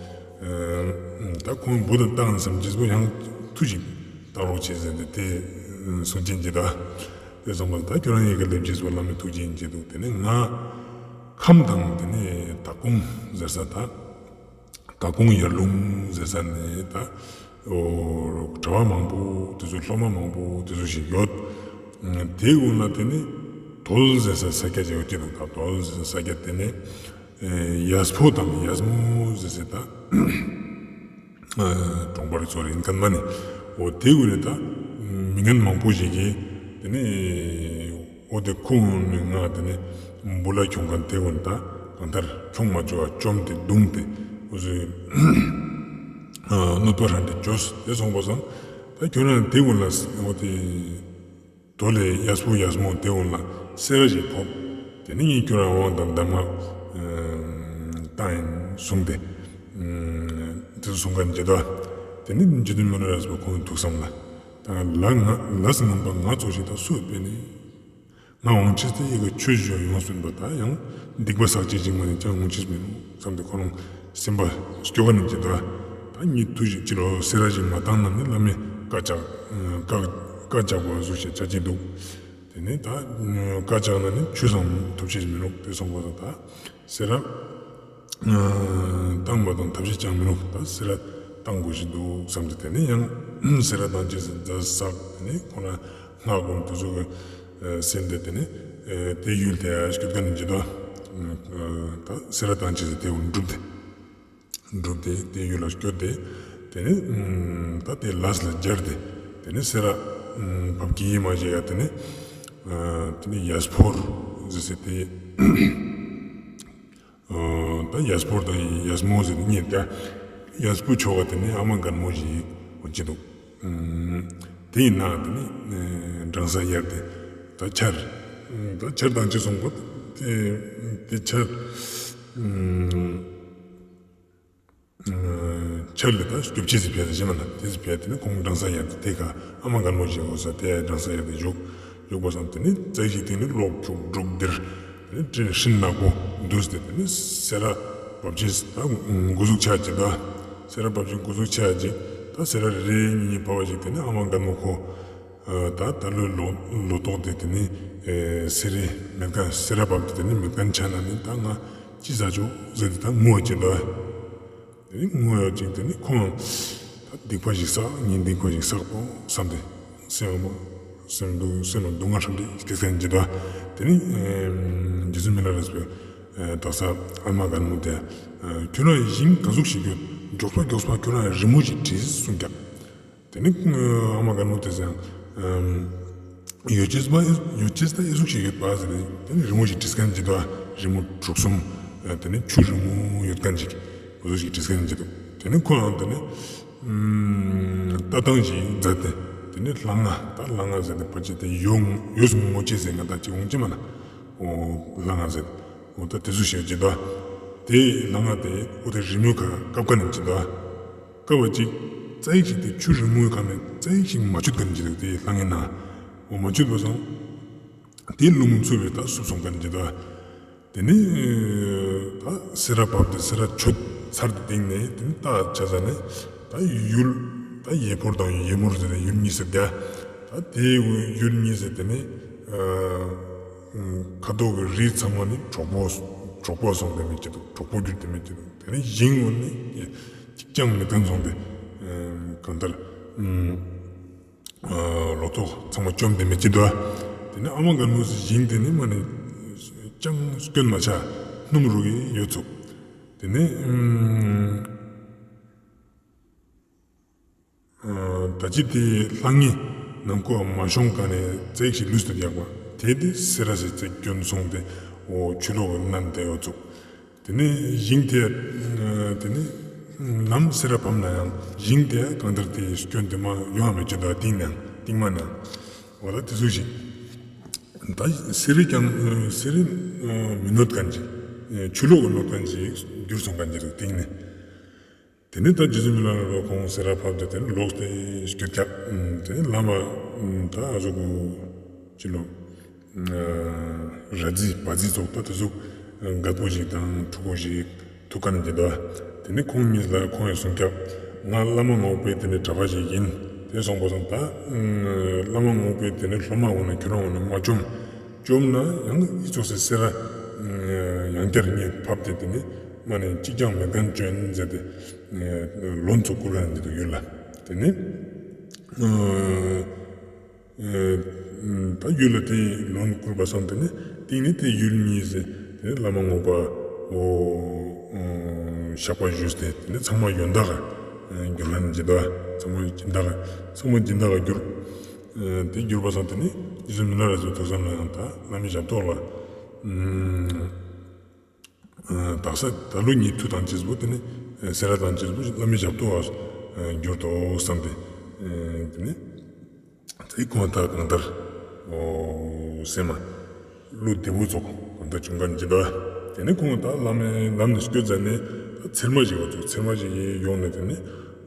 ད་ཁོང་འབོ་ད་བཏང་ཡིན་བསམ་ཅེས་པོ་ཡང་ཐུགས་རྗེ་བཏང་རོགས་བྱེད་ཟེར་ཏེ་དེ་གསུང་ཅན་གྱི་ད་དེ་སོང་པ་ད་ཁྱོད་རང་ཡི་ག་སླེབས་ཅེས་པོ་བླ་མའི་ཐུགས་རྗེ་ཡིན་ཅེས་འདུག་དེ་ནས་ང་ཁམས་དང་དེ་ནས་དྭགས་ཀོང་ཟེར་ས་ད། དྭགས་ཀོང་ཡར་ལུང་ཟེར་ས་ནས་ད་གྲྭ་པ་མང་པོ་དེ་ཚོ་སློབ་མ་མང་པོ་དེ་ཚོ་ཞིག་ཡོད། དེ་ཀུན་ལ་དེ་ནས་དོལ་ཟེར་ས་ས་སྐྱ་ཅིག་ཡོད་ཀྱི་འདུག་ད་དོལ་ཟེར་ས་ས་སྐྱ་དེ་ནས་ཡས་ཕོ་དང་ཡས་མོ་ཟེར་ས་ད་ གྲོང་པར་ཚོར་ཡིན་མཁན་མ་ནི། འོ་དེ་གུན་ནི་ད་མི་ངན་མང་པོ་ཞིག་གིས་དེ་ནི་འོ་དེ་ཁོང་ནི་ང་དེ་ནི་བུ་ལ་ཁྱོང་མཁན་དེ་གུན་ད་གང་ལྟར་ཁྱོང་མ་བཅུག་པ་བཅོམ་སྟེ་བརྡུངས་ཏེ་འུ་ཚོས་གནོད་པ་རང་དེ་བཅོས་ཏེ་སོང་པ་སང་། ད་ཁྱོད་རང་དེ་གུན་ལ་འོ་དེ་དོ་ལས་ཡས་པོ་ཡས་མོ་དེ་གུན་ལ་སེ་ར་ཞིག་ཕོབ། དེ་ནི་ངས་ཁྱོད་རང་དབང་དང་གདམས་ངག་བཏང་ཡིན་གསུངས་ཏེ། དེ་གསུང་མཁན་ཅིག་འདུག་དེ་ནི་རྗེ་བཙུན་མི་ལ་རས་པ་ཁོང་ཐུགས་བསམ་ལ། ད་ལ་ང་ལས་ངན་པ་ང་ཙོགས་ཤིག་ད་སུ་ཡོད་པས་ནི། ང་འོང་ཅེས་ཏེ་ཡི་གེ་ཆོས་བཞིན་ཡོངས་སུ་ཟིན་པ་ད་ཡང་སྡིག་པ་བསགས་ཅེས་ཅིག་མ་ནི་ཅང་འོང་ཅེས་མི་འདུག་བསམ་སྟེ་ཁོ་རང་སེམས་པ་སྐྱོ་ག་ནི་ཅིག་འདུག་ད་ངས་ཐུགས་ཞིབ་ཅི་ལོ་སེ་ར་ཞིག་མ་བཏང་ན་ནི་བླ་མས་བཀའ་བཅག་བཀའ་བཀའ་བཅག་པ་བཟོ་ཞིག་བྱ་ཅེས་འདུག་དེ་ནས་ད་བཀའ་བཅག་ན་ནི་ཆོས་སམ་ཐོབ་ཅེས་མི་འདུག་དེ་སོང་པ་ད་སེ་ར་བཏང་པ་དང་ཐབས་ཤེས་ཅང་མི་འདུག་ད་སེ་ར་བཏང་དགོས་ཤིག་འདུག་བསམ་སྟེ་དེ་ནས་ཡང་སེ་ར་བཏང་ཅེས་ཟེར་ད་བསགས། དེ་ནས་ཁོ་ན་སྔགས་ཀུན་དུ་ཟུག་གི་སེམས་དེ་དེ་ནས་དེ་ཡུལ་དེ་སྐྱོད་མཁན་ནི་ཅིག་འདུག་ད་སེ་ར་བཏང་ཅེས་ཟེར་དེ་འུ་འགྲུབ་སྟེ། འགྲུབ་སྟེ་དེ་ཡུལ་ལ་སྐྱོད་དེ། དེ་ནས་ད་དེ་ལས་ལ་སྦྱར་ཏེ། དེ་ནས་སེ་ར་བབས་ཀྱི་ཡིན་མ་ཞིག་ཡ་དེ་ནས་དེ་ནས་ཡས་ཕོར་ཟེར་སེ་དེ། ད་ཡས་ཕོར་དང་ཡས་མོ་ཟེར་ཏེ་གཉིས་ཀ། ཡས་པོ་ཆོ་ག་དེ་ནི་ཨ་མ་རྒན་མོ་ཞིག་འོ་ཅི་འདུག་དེ་ཡིན་ན་དེ་ནི་འབྲང་ས་ཡར་དེ་ད་ཆར། ད་ཆར་དང་ཅི་སོང་པ་དེ་དེ་ཆར། ཆར་ལས་ད་སྐྱོབ་ཅེས་སི་ཕིའ་ཟེར་ཞིག་མ་ན་དེ་སི་ཕིའ་དེ་ནི་ཁོང་འབྲང་ས་ཡར་དེ་དེ་ཁ་ཨ་མ་རྒན་མོ་ཞིག་འོ་ས་དེ་འབྲང་ས་ཡར་དེ་བཞུགས། ཡོག་པ་སང་དེ་ནི་ཙེག་ཞིག་དེ་ནི་གློག་འཁྱུག་འབྲུག་ལྡིར། དེ་ནི་སྤྲིན་ཧྲིན་ནག་པོ་འདུས་ཏེ་དེ་ནི་སེ་ར་བབས་ཅེས་ད་འགོ་ཟུག་ཆ་ཅིག་ད། སེ་ར་བབས་ཅེས་འགོ་ཟུག་ཆ་ཅིག་ད་སེ་ར་རེ་རེ་གཉིས་གཉིས་བབས་པ་ཅིག་དེ་ནི་ཨ་མ་རྒན་མོ་ཁོ། ད་ད་ལོའི་ལོ་ལོ་ཏོག་དེ་དེ་ནི་སེ་རའི་མེད་མཁན་སེ་ར་བབས་ཏེ་དེ་ནི་མེད་མཁན་ཆ་ན་ནི་ད་ང་ཅི་ཟ་ཆོག་ཟེར་ཏེ་ད་ངུ་བ་ཅིག་ད། དེ་ནི་ངུ་ཡོད་ཅིག་དེ་ནི་ཁོང་ད་སྡིག་པ་ཞིག་བསགས་ངས་སྡིག་པ་ཞིག་བསགས་པོ་བསམ་སྟེ་སེམས་སེམས་སྡུག་སེམས་ལ་སྡུག་བསྔལ་ཧྲམ་རེ་སྐྱེ་སེམས་ཀྱི་ད། དེ་ནི་རྗེ་བཙུན་མི་ལ་རས་པའི་དག་ས་ཨ་མ་རྒན་མོ་དེ་ཁྱོད་རང་ཡི་ཞིང་ག་ཟུག་ཞིག་ཡོད་མགྱོགས་པ་མགྱོགས་པ་ཁྱོད་རང་ཡི་རི་མོ་ཞིག་བྲིས་གསུངས་ཀྱང་། དེ་ནི་ཨ་མ་རྒན་མོ་དེ་ཚེ་ཡང་ཡོད་ཅེས་པ་ཡོད་ཅེས་ད་ཨི་ཟུག་ཞིག་ཡོད་པ་ཟེར་ཏེ་དེ་ནི་རི་མོ་ཞིག་བྲིས་མཁན་ཅིག་ད་རི་མོ་དྲུག་གསུམ་དེ་ནི་ཆུ་རི་མོ་ཡོད་མཁན་ཅིག་འོ་ཟུག་ཞིག་བྲིས་མཁན་ཅིག་འདུག་དེ་ནི་ཁོ་རང་དེ་ནི་ལྟ་སྟངས་ཤིག་མཛད་དེ་དེ་ནི་ལྷ་ང་ད་ལྷ་ང་ཟེར་ཏེ་ཕལ་ཆེར་དེ་ཡོད་ཡོད་སུ་ངོ་ཅེས་ཟེར་ང་ད་ཅིག་འོང་ཅི་མ་ན་འོ་ལྷ་ང་ཟེར་འོ་ད་དེ་ཟུག་ཞིག་ཅིག་ད་དེ་ལྷ་ང་དེ་འོ་དེ་རི་མོ་ཁ་བཀབ་མཁན་ཅིག་ད། སྐབས་ཅིག་ཙེག་ཞིག་དེ་ཆུ་རི་མོའི་ཁ་ནས་ཙེག་ཞིག་མ་ཆུད་མཁན་ཅིག་འདུག་དེ་ལྷང་ངེ་ན། འོ་མ་ཆུད་པ་སང་། དེ་རླུང་འཚུབ་པས་ད་བསུབས་སོང་མཁན་ཅིག་འདུག་དེ་ནས་ད་སེ་ར་བབས་ཏེ་སེ་ར་ཆུད་ཚར་ཏེ་སྟིང་ནས་དེ་ནས་ད་ཆ་ས་ནས་ད་ཡུལ་ད་ཡེ་ཕོར་དང་ཡེ་མོར་ཟེར་ནས་ཡུལ་གཉིས་སུ་བརྒྱ། ད་དེ་ཡུལ་གཉིས་སུ་དེ་ནས་ཁ་དོག་གི་རིགས་ཚང་མ་ནི་གྲོག་པོ་གྲོག་པོ་སོང་དེ་མེད་ཅིག་འདུག་གྲོག་པོ་གྱུར་དེ་མེད་ཅིག་འདུག་དེ་ནས་ཞིང་འོ་ནི། ཅང་མི་ཐན་སོང་སྟེ། གང་ལྟར། ལོ་ཏོག་ཚང་མ་བཅོམ་སྟེ་མེད་ཅི་འདུག་དེ་ནས་ཨ་མ་རྒན་མོ་ཞིང་དེ་ནི་མ་ནི་ཅང་སྐྱོན་མ་ཆགས་སྣུམ་རུག་གི་ཡོད་ཚུགས། དེ་ནས་ད་ཅི་དེ་ལྷང་ངེ་ནང་ཁོ་མ་ཤོང་ག་ནས་ཙེག་ཞིག་ལུས་ཏེ་ཡག་པ་དེ་དེ་སེ་ར་སེ་ཙེག་སྐྱོན་སོང་སྟེ་འོ་ཆུ་ལོག་གི་མནན་ཏེ་ཡོད་ཚུགས། དེ་ནས་ཞིང་དེ་དེ་ནས་ནམ་སེ་ར་བབས་ན་ཡང་ཞིང་དེ་གང་ལྟར་དེ་སྐྱོན་དེ་མ་ཡོང་བ་མེད་ཀྱི་འདུག་སྟིང་ནས་སྟིང་མ་ནས་འོ་ད་དེ་ཚོ་ཞིག་ད་སེ་རི་ཀྱང་སེ་རི་མི་གནོད་མཁན་ཅིག་ཆུ་ལོག་གི་གནོད་མཁན་ཅིག་གྱུར་སོང་མཁན་ཅིག་འདུག་སྟིང་ནས། དེ་ནས་ད་རྗེ་བཙུན་མི་ལ་རས་པ་ཁོང་སེ་ར་བབས་ཏེ་དེ་ནས་ལོག་སྟེ་སྐྱོད་ཀྱག་དེ་ནས་བླ་མ་ད་ཨ་ཟུག་ཅི་ལོ། ར་རྫི་བ་རྫི་ཙོགས་ད་དེ་ཟུག་རྒད་པོ་ཞིག་དང་ཕྲུ་གུ་ཞིག་ཐུག་མཁན་ཅིག་འདུག་དེ་ནས་ཁོང་གཉིས་ལ་ཁོང་ཡང་གསུངས་ཀྱག་ང་བླ་མ་རྔོག་པའི་དེ་ནས་གྲྭ་པ་ཞིག་ཡིན། དེ་སོང་པ་སང་ད་བླ་མ་རྔོག་པའི་དེ་ནས་སློབ་མ་འོ་ན་ཁྱོད་རང་འོ་ན་མ་བཅོམ། བཅོམ་ན་ཡང་ཨི་ཙོགས་སི་སེ་ར་ཡང་བསྐྱར་ངས་ཕབ་སྟེ་དེ་ནས་མ་ནས་གཅིག་ཀྱང་མེད་མཁན་བཅོན་ཟེར་ཏེ་ལོན་ཚུགས་བསྐུར་མཁན་འདི་འདུག་ཡུལ་ལ། དེ་ནས་ད་ཡུལ་ལ་དེ་ལོན་བསྐུར་བ་སང་དེ་ནས་སྟིང་ནས་དེ་ཡུལ་གཉིས་སེ་དེ་ནས་བླ་མ་རྔོག་པ་འོ་བཤགས་པ་ཞུས་ཏེ་དེ་ནས་ཚང་མ་ཡོན་བདག་ འགྱུར་ཁན་ཅིག་དོ། ཚང་མ་སྦྱིན་བདག་ཚང་མ་སྦྱིན་བདག་ག་འགྱུར། དེ་གྱུར་པ་སང་དེ་ནི་རྗེ་བཙུན་མི་ལ་རས་པའི་ཐུགས་བསམ་ལ་ཡང་ད་བླ་མའི་ཞབས་ཏོག་ལ། དག་ས་ད་ལོ་ཉིད་མཐུ་དང་བཅས་པོ་དེ་ནི་སེ་ར་དང་བཅས་པོ་བླ་མའི་ཞབས་ཏོག་ག་འགྱུར་དོ་བསམ་སྟེ། དེ་ནི་དེ་ཁོང་ད་གང་ལྟར་སེམས་མ་བློ་བདེ་བོ་ཙོགས་གང་ལྟར་བྱུང་ཁན་ཅིག་དོ། དེ་ནི་ཁོང་ད་ལམ་ནས་ལམ་ནས་སྐྱོད་ཙ་ནས་ད་ཚེར་མ་ཞིག་བ་ཙོགས་ཚེར་མ་ཞིག་ཡོང་ནས་དེ་ནི་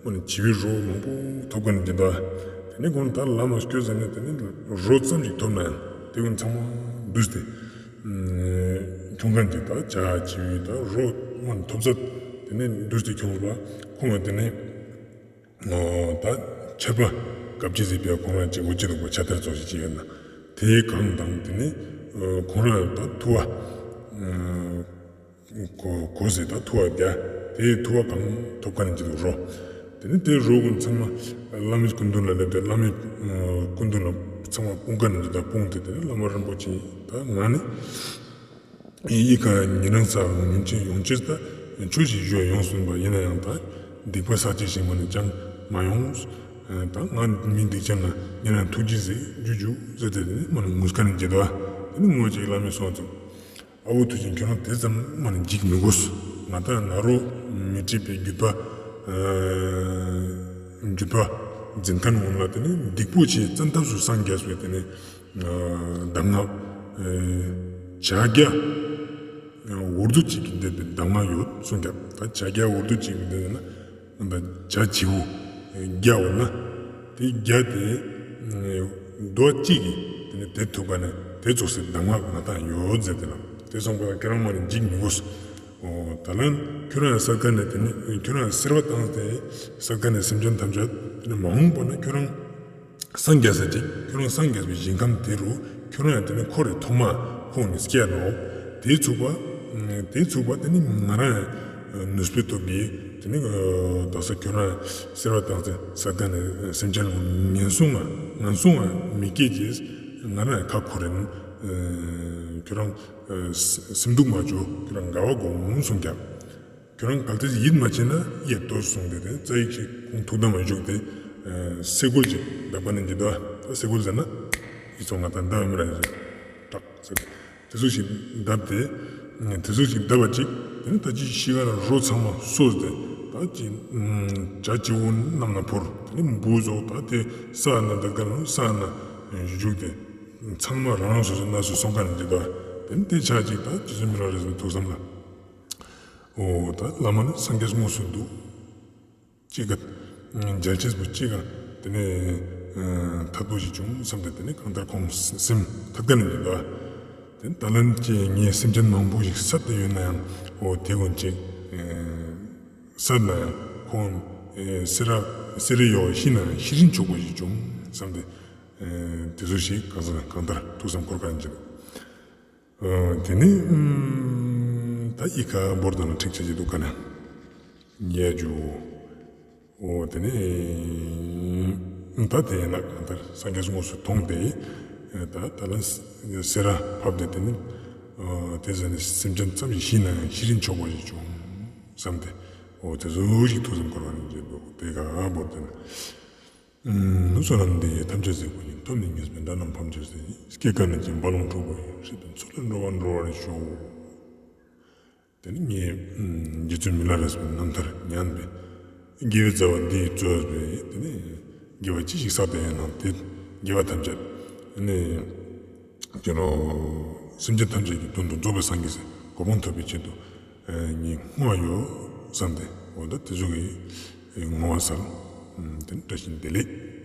མ་ནི་བྱི་བའི་རོ་མང་པོ་ཐོབ་ཁན་ཅིག་དོ། དེ་ནི་ཁོང་ད་ལམ་ནས་སྐྱོད་ཙ་ནས་དེ་ནི་རོ་ཙམ་ཞིག་ཐོབ་ན་ཡང་དེ་ཀུན་ཚང་མ་འདུས་ཏེ། ཁྱོང་ཁན་ཅིག་ད་བྱ་བྱི་བའི་ད་རོ་མ་ཐོབ་ཚད་དེ་ནི་འདུས་ཏེ་ཁྱོང་བ་ཁོང་ལ་དེ་ནི་ད་ཆད་པ་སྐབས་ཅིག་ཟིག་པའི་ཁོང་རང་ཅིག་འོ་ཅི་འདུག་པ་ཆ་ཐལ་ཙོགས་ཤིག་ཅིག་ཡོད་ན་དེའི་གང་དང་དེ་ནི་ཁོང་རང་ད་ཐུ་བ་གོ་གོ་ཟེར་ད་ཐུ་བ་རྒྱ་དེའི་ཐུ་བ་གང་ཐོབ་ཁན་ཅིག་འདུག་རོ། དེ་ནི་དེ་རོ་ཀུན་ཚང་མ་བླ་མའི་སྐུ་མདུན་ལ་སླེབས་ཏེ་བླ་མའི་སྐུ་མདུན་ལ་ཚང་མ་སྤུངས་ཁན་ཅིག་ད་སྤུངས་ཏེ་དེ་ནི་བླ་མ་རིན་པོ་ཆེ་ད་ང་ནི། ཡི་ག་ཉེ་རང་ས་ཡོང་ཅེས་ཡོང་ཅེས་ད་ཆོས་ཤིག་ཞུ་ཡོང་སོང་པ་ཡིན་ན་ཡང་ད་སྡིག་པ་བསགས་ཅེས་ཤིག་མ་ནི་ཅང་མ་ཡོང་། ད་ང་མི་སྡིག་ཅན་ལ་ཉེ་རང་ཐུགས་རྗེས་གཟིགས་རྒྱུ་རྒྱུ་ཟེར་ཏེ་དེ་ནི་མ་ནི་ངུས་ཁན་ཅིག་དོ། དེ་ནི་ངུ་ཅིག་བླ་མའི་སོང་ཙུག་ཨ་བོ་ཐུགས་ཆེན་ཁྱོད་རང་དེ་ཙམ་མ་ནི་འཇིགས་མི་དགོས། ང་ད་ན་རོ་མི་འཁྲིད་པའི་རྒྱུད་པ་རྒྱུད་པ་འཛིན་ཁན་འོང་ལ་དེ་ནི་སྡིག་པོ་ཆེ་བཙན་ཐབས་སུ་སངས་རྒྱས་པའི་དེ་ནི་གདམས་ངག་བྱ་རྒྱ་འུར་རྡོ་གཅིག་གིས་འདེབས་པའི་གདམས་ངག་ཡོད་གསུངས་ཀྱང་ད་བྱ་རྒྱ་འུར་རྡོ་གཅིག་གིས་འདེབས་ན་ད་བྱ་བྱིའུ་རྒྱ་འོ་ན་དེ་རྒྱ་དེ་རྡོ་གཅིག་གིས་དེ་ནི་དེ་ཐུབ་པ་ནི་དེ་ཙོགས་སི་གདམས་ངག་ང་དང་ཡོད་ཟེར་ཏེ་ན་དེ་སོང་པ་ཁྱོད་རང་མ་ནི་འཇིགས་མི་དགོས། ད་ལན་ཁྱོད་རང་ས་ཀ་ནས་དེ་ནི་ཁྱོད་རང་སེར་བ་བཏང་སྟེ་ས་ཀ་ནས་སེམས་ཅན་ཐམས་ཅད་དེ་ནི་མ་འོངས་པ་ན་ཁྱོད་རང་སངས་རྒྱས་ས་ཅིག་ཁྱོད་རང་སངས་རྒྱས་པའི་ཞིང་ཁམས་དེ་རུ་ཁྱོད་རང་ཡང་དེ་ནི་འཁོར་རེ་ཐོག་མ་ཁོང་ནི་སྐྱེ་ནོག་དེའི་ཚུགས་པ་དེའི་ཚུགས་པ་དེ་ནི་ང་རང་ཡང་ནུས་པའི་སྟོབས་ཀྱིས་དེ་ནི་ད་ས་ཁྱོད་རང་སེར་བ་བཏང་སྟེ་ས་ཀ་ནས་སེམས་ཅན་ངན་སོང་ང་ངན་སོང་ང་མི་སྐྱེ་ཅེས་ང་རང་ཡང་ཁ་འཁོར་རེ་ཁྱོད་རང་སེམས་སྡུག་མ་བཅོ། ཁྱོད་རང་དགའ་བ་སྒོམ་གསུངས་ཀྱང་། ཁྱོད་རང་གལ་ཏེ་ཡིད་མ་ཆེས་ན་ཡིད་ཏོ་གསུངས་ཏེ་དེ་རྩ་ཡིག་ཅིག་ཁོང་ཐུགས་དམ་ལ་བཞུགས་ཏེ་སེ་གོལ་ཅིག་བརྡབས་པ་ནི་འདི་དོ། སེ་གོལ་ཟེར་ན་ཡིད་ཚོ་ང་དང་བརྡབ་མི་ར་ཡིན་ཏག་ཟེར་ཏེ་དེ་ཚོ་ཞིག་བརྡབས་ཏེ་དེ་ཚོ་ཞིག་བརྡབས་པ་ཅིག་དེ་ནི་ད་ཅི་ཤི་ག་ན་རོ་ཚང་མ་སོས་ཏེ་ད་ཅི་བྱ་བྱིའུ་རྣམས་ན་བོར་དེ་ནི་འབུ་ཚོགས་ད་དེ་ས་ན་འདི་ག་ན་ས་ན་བཞུགས་ཏེ་ཚང་མ་རང་རང་སོ་སོའི་གནས་སུ་སོང་ཁན་ནི་འདི་དོ། དེ་ནི་དེ་ཆ་ཅིག་ད་རྗེ་བཙུན་མི་ལ་རས་པའི་ཐུགས་བསམ་ལ། འོ་ད་བླ་མ་ནི་སངས་རྒྱས་དངོས་སུ་འདུག་ཅི་ག་མཇལ་ཅེས་པོ་ཅི་ག་དེ་ནི་ཐད་པོ་ཞིག་བྱུང་བསམ་སྟེ་དེ་ནི་གང་ལྟར་ཁོང་སེམས་ཐད་ཀ་ནི་འདུག་ད་ལན་ཅི་ངས་སེམས་ཅན་མང་པོ་ཞིག་བསད་དེ་ཡོད་ན་ཡང་འོ་དེ་ཀུན་ཅིག་བསད་ན་ཡང་ཁོང་སེ་ར་སེ་ར་ཡོག་ཤི་ན་ཡང་ཤི་རིན་ཆོག་པ་ཞིག་བྱུང་བསམ་སྟེ་དེ་ཚོ་ཞིག་གང་ལྟར་ཐུགས་བསམ་འཁོར་ཁན་ཅིག་འདུག་དེ་ནི་ད་ཨི་ཁ་བོར་དང་ཁྲིག་ཆ་ཅི་འདུག་ག་ན་ཉེ་རྒྱུ། འོ་དེ་ནི་ད་དེ་ཡིན་ན་གང་ལྟར་སངས་རྒྱས་དངོས་སུ་མཐོང་སྟེ་ད་ད་ལན་སེ་ར་ཕབ་སྟེ་དེ་ནི་དེ་ཟེར་ནས་སེམས་ཅན་ཙམ་ཞིག་ཤི་ན་ཡང་ཤི་རིན་ཆོག་པ་ཞིག་བྱུང་བསམ་སྟེ་འོ་དེ་ཚོ་ཞིག་ཐུགས་བསམ་འཁོར་བ་ནི་འདུག་དེ་ག་བོར་དེ་ནི། བསོད་ནམས་འདི་ཡིས་ཐམས་ཅད་གཟིགས་པ་ཉིད། ཐོབ་ནས་ཉེས་པའི་དགྲ་རྣམས་ཕམ་བྱས་ཏེ། སྐྱེ་རྒ་ན་འཆིའི་རྦ་ཀློང་འཁྲུགས་པ་ཡི། སྲིད་པའི་མཚོ་ལས་འགྲོ་བ་སྒྲོལ་བར་ཤོག་དེ་ནི་ངས་རྗེ་བཙུན་མི་ལ་རས་པའི་རྣམ་ཐར་ཉན་པའི་དགེ་བའི་རྩ་བ་འདི་ཡིས་རྩོལ་བའི་དེ་ནི་དགེ་བ་ཅི་ཞིག་བསགས་ཏེ་ཡིན་ནམ་དེ་དགེ་བ་ཐམས་ཅད་ནི་ཀྱེ་ནོ་སེམས་ཅན་ཐམས་ཅད་ཀྱི་དོན་དུ་རྫོགས་པའི་སངས་རྒྱས་སི་གོ་འཕང་ཐོབ་པའི་ཆེད་དུ་ངས་བསྔོ་བ་ཡོད་བསམ་སྟེ་འོ་ད་དེ་ཚོ་གི་བསྔོ་བ་སལ། དེ་ནི་བཀྲ་ཤིས་བདེ་ལེགས།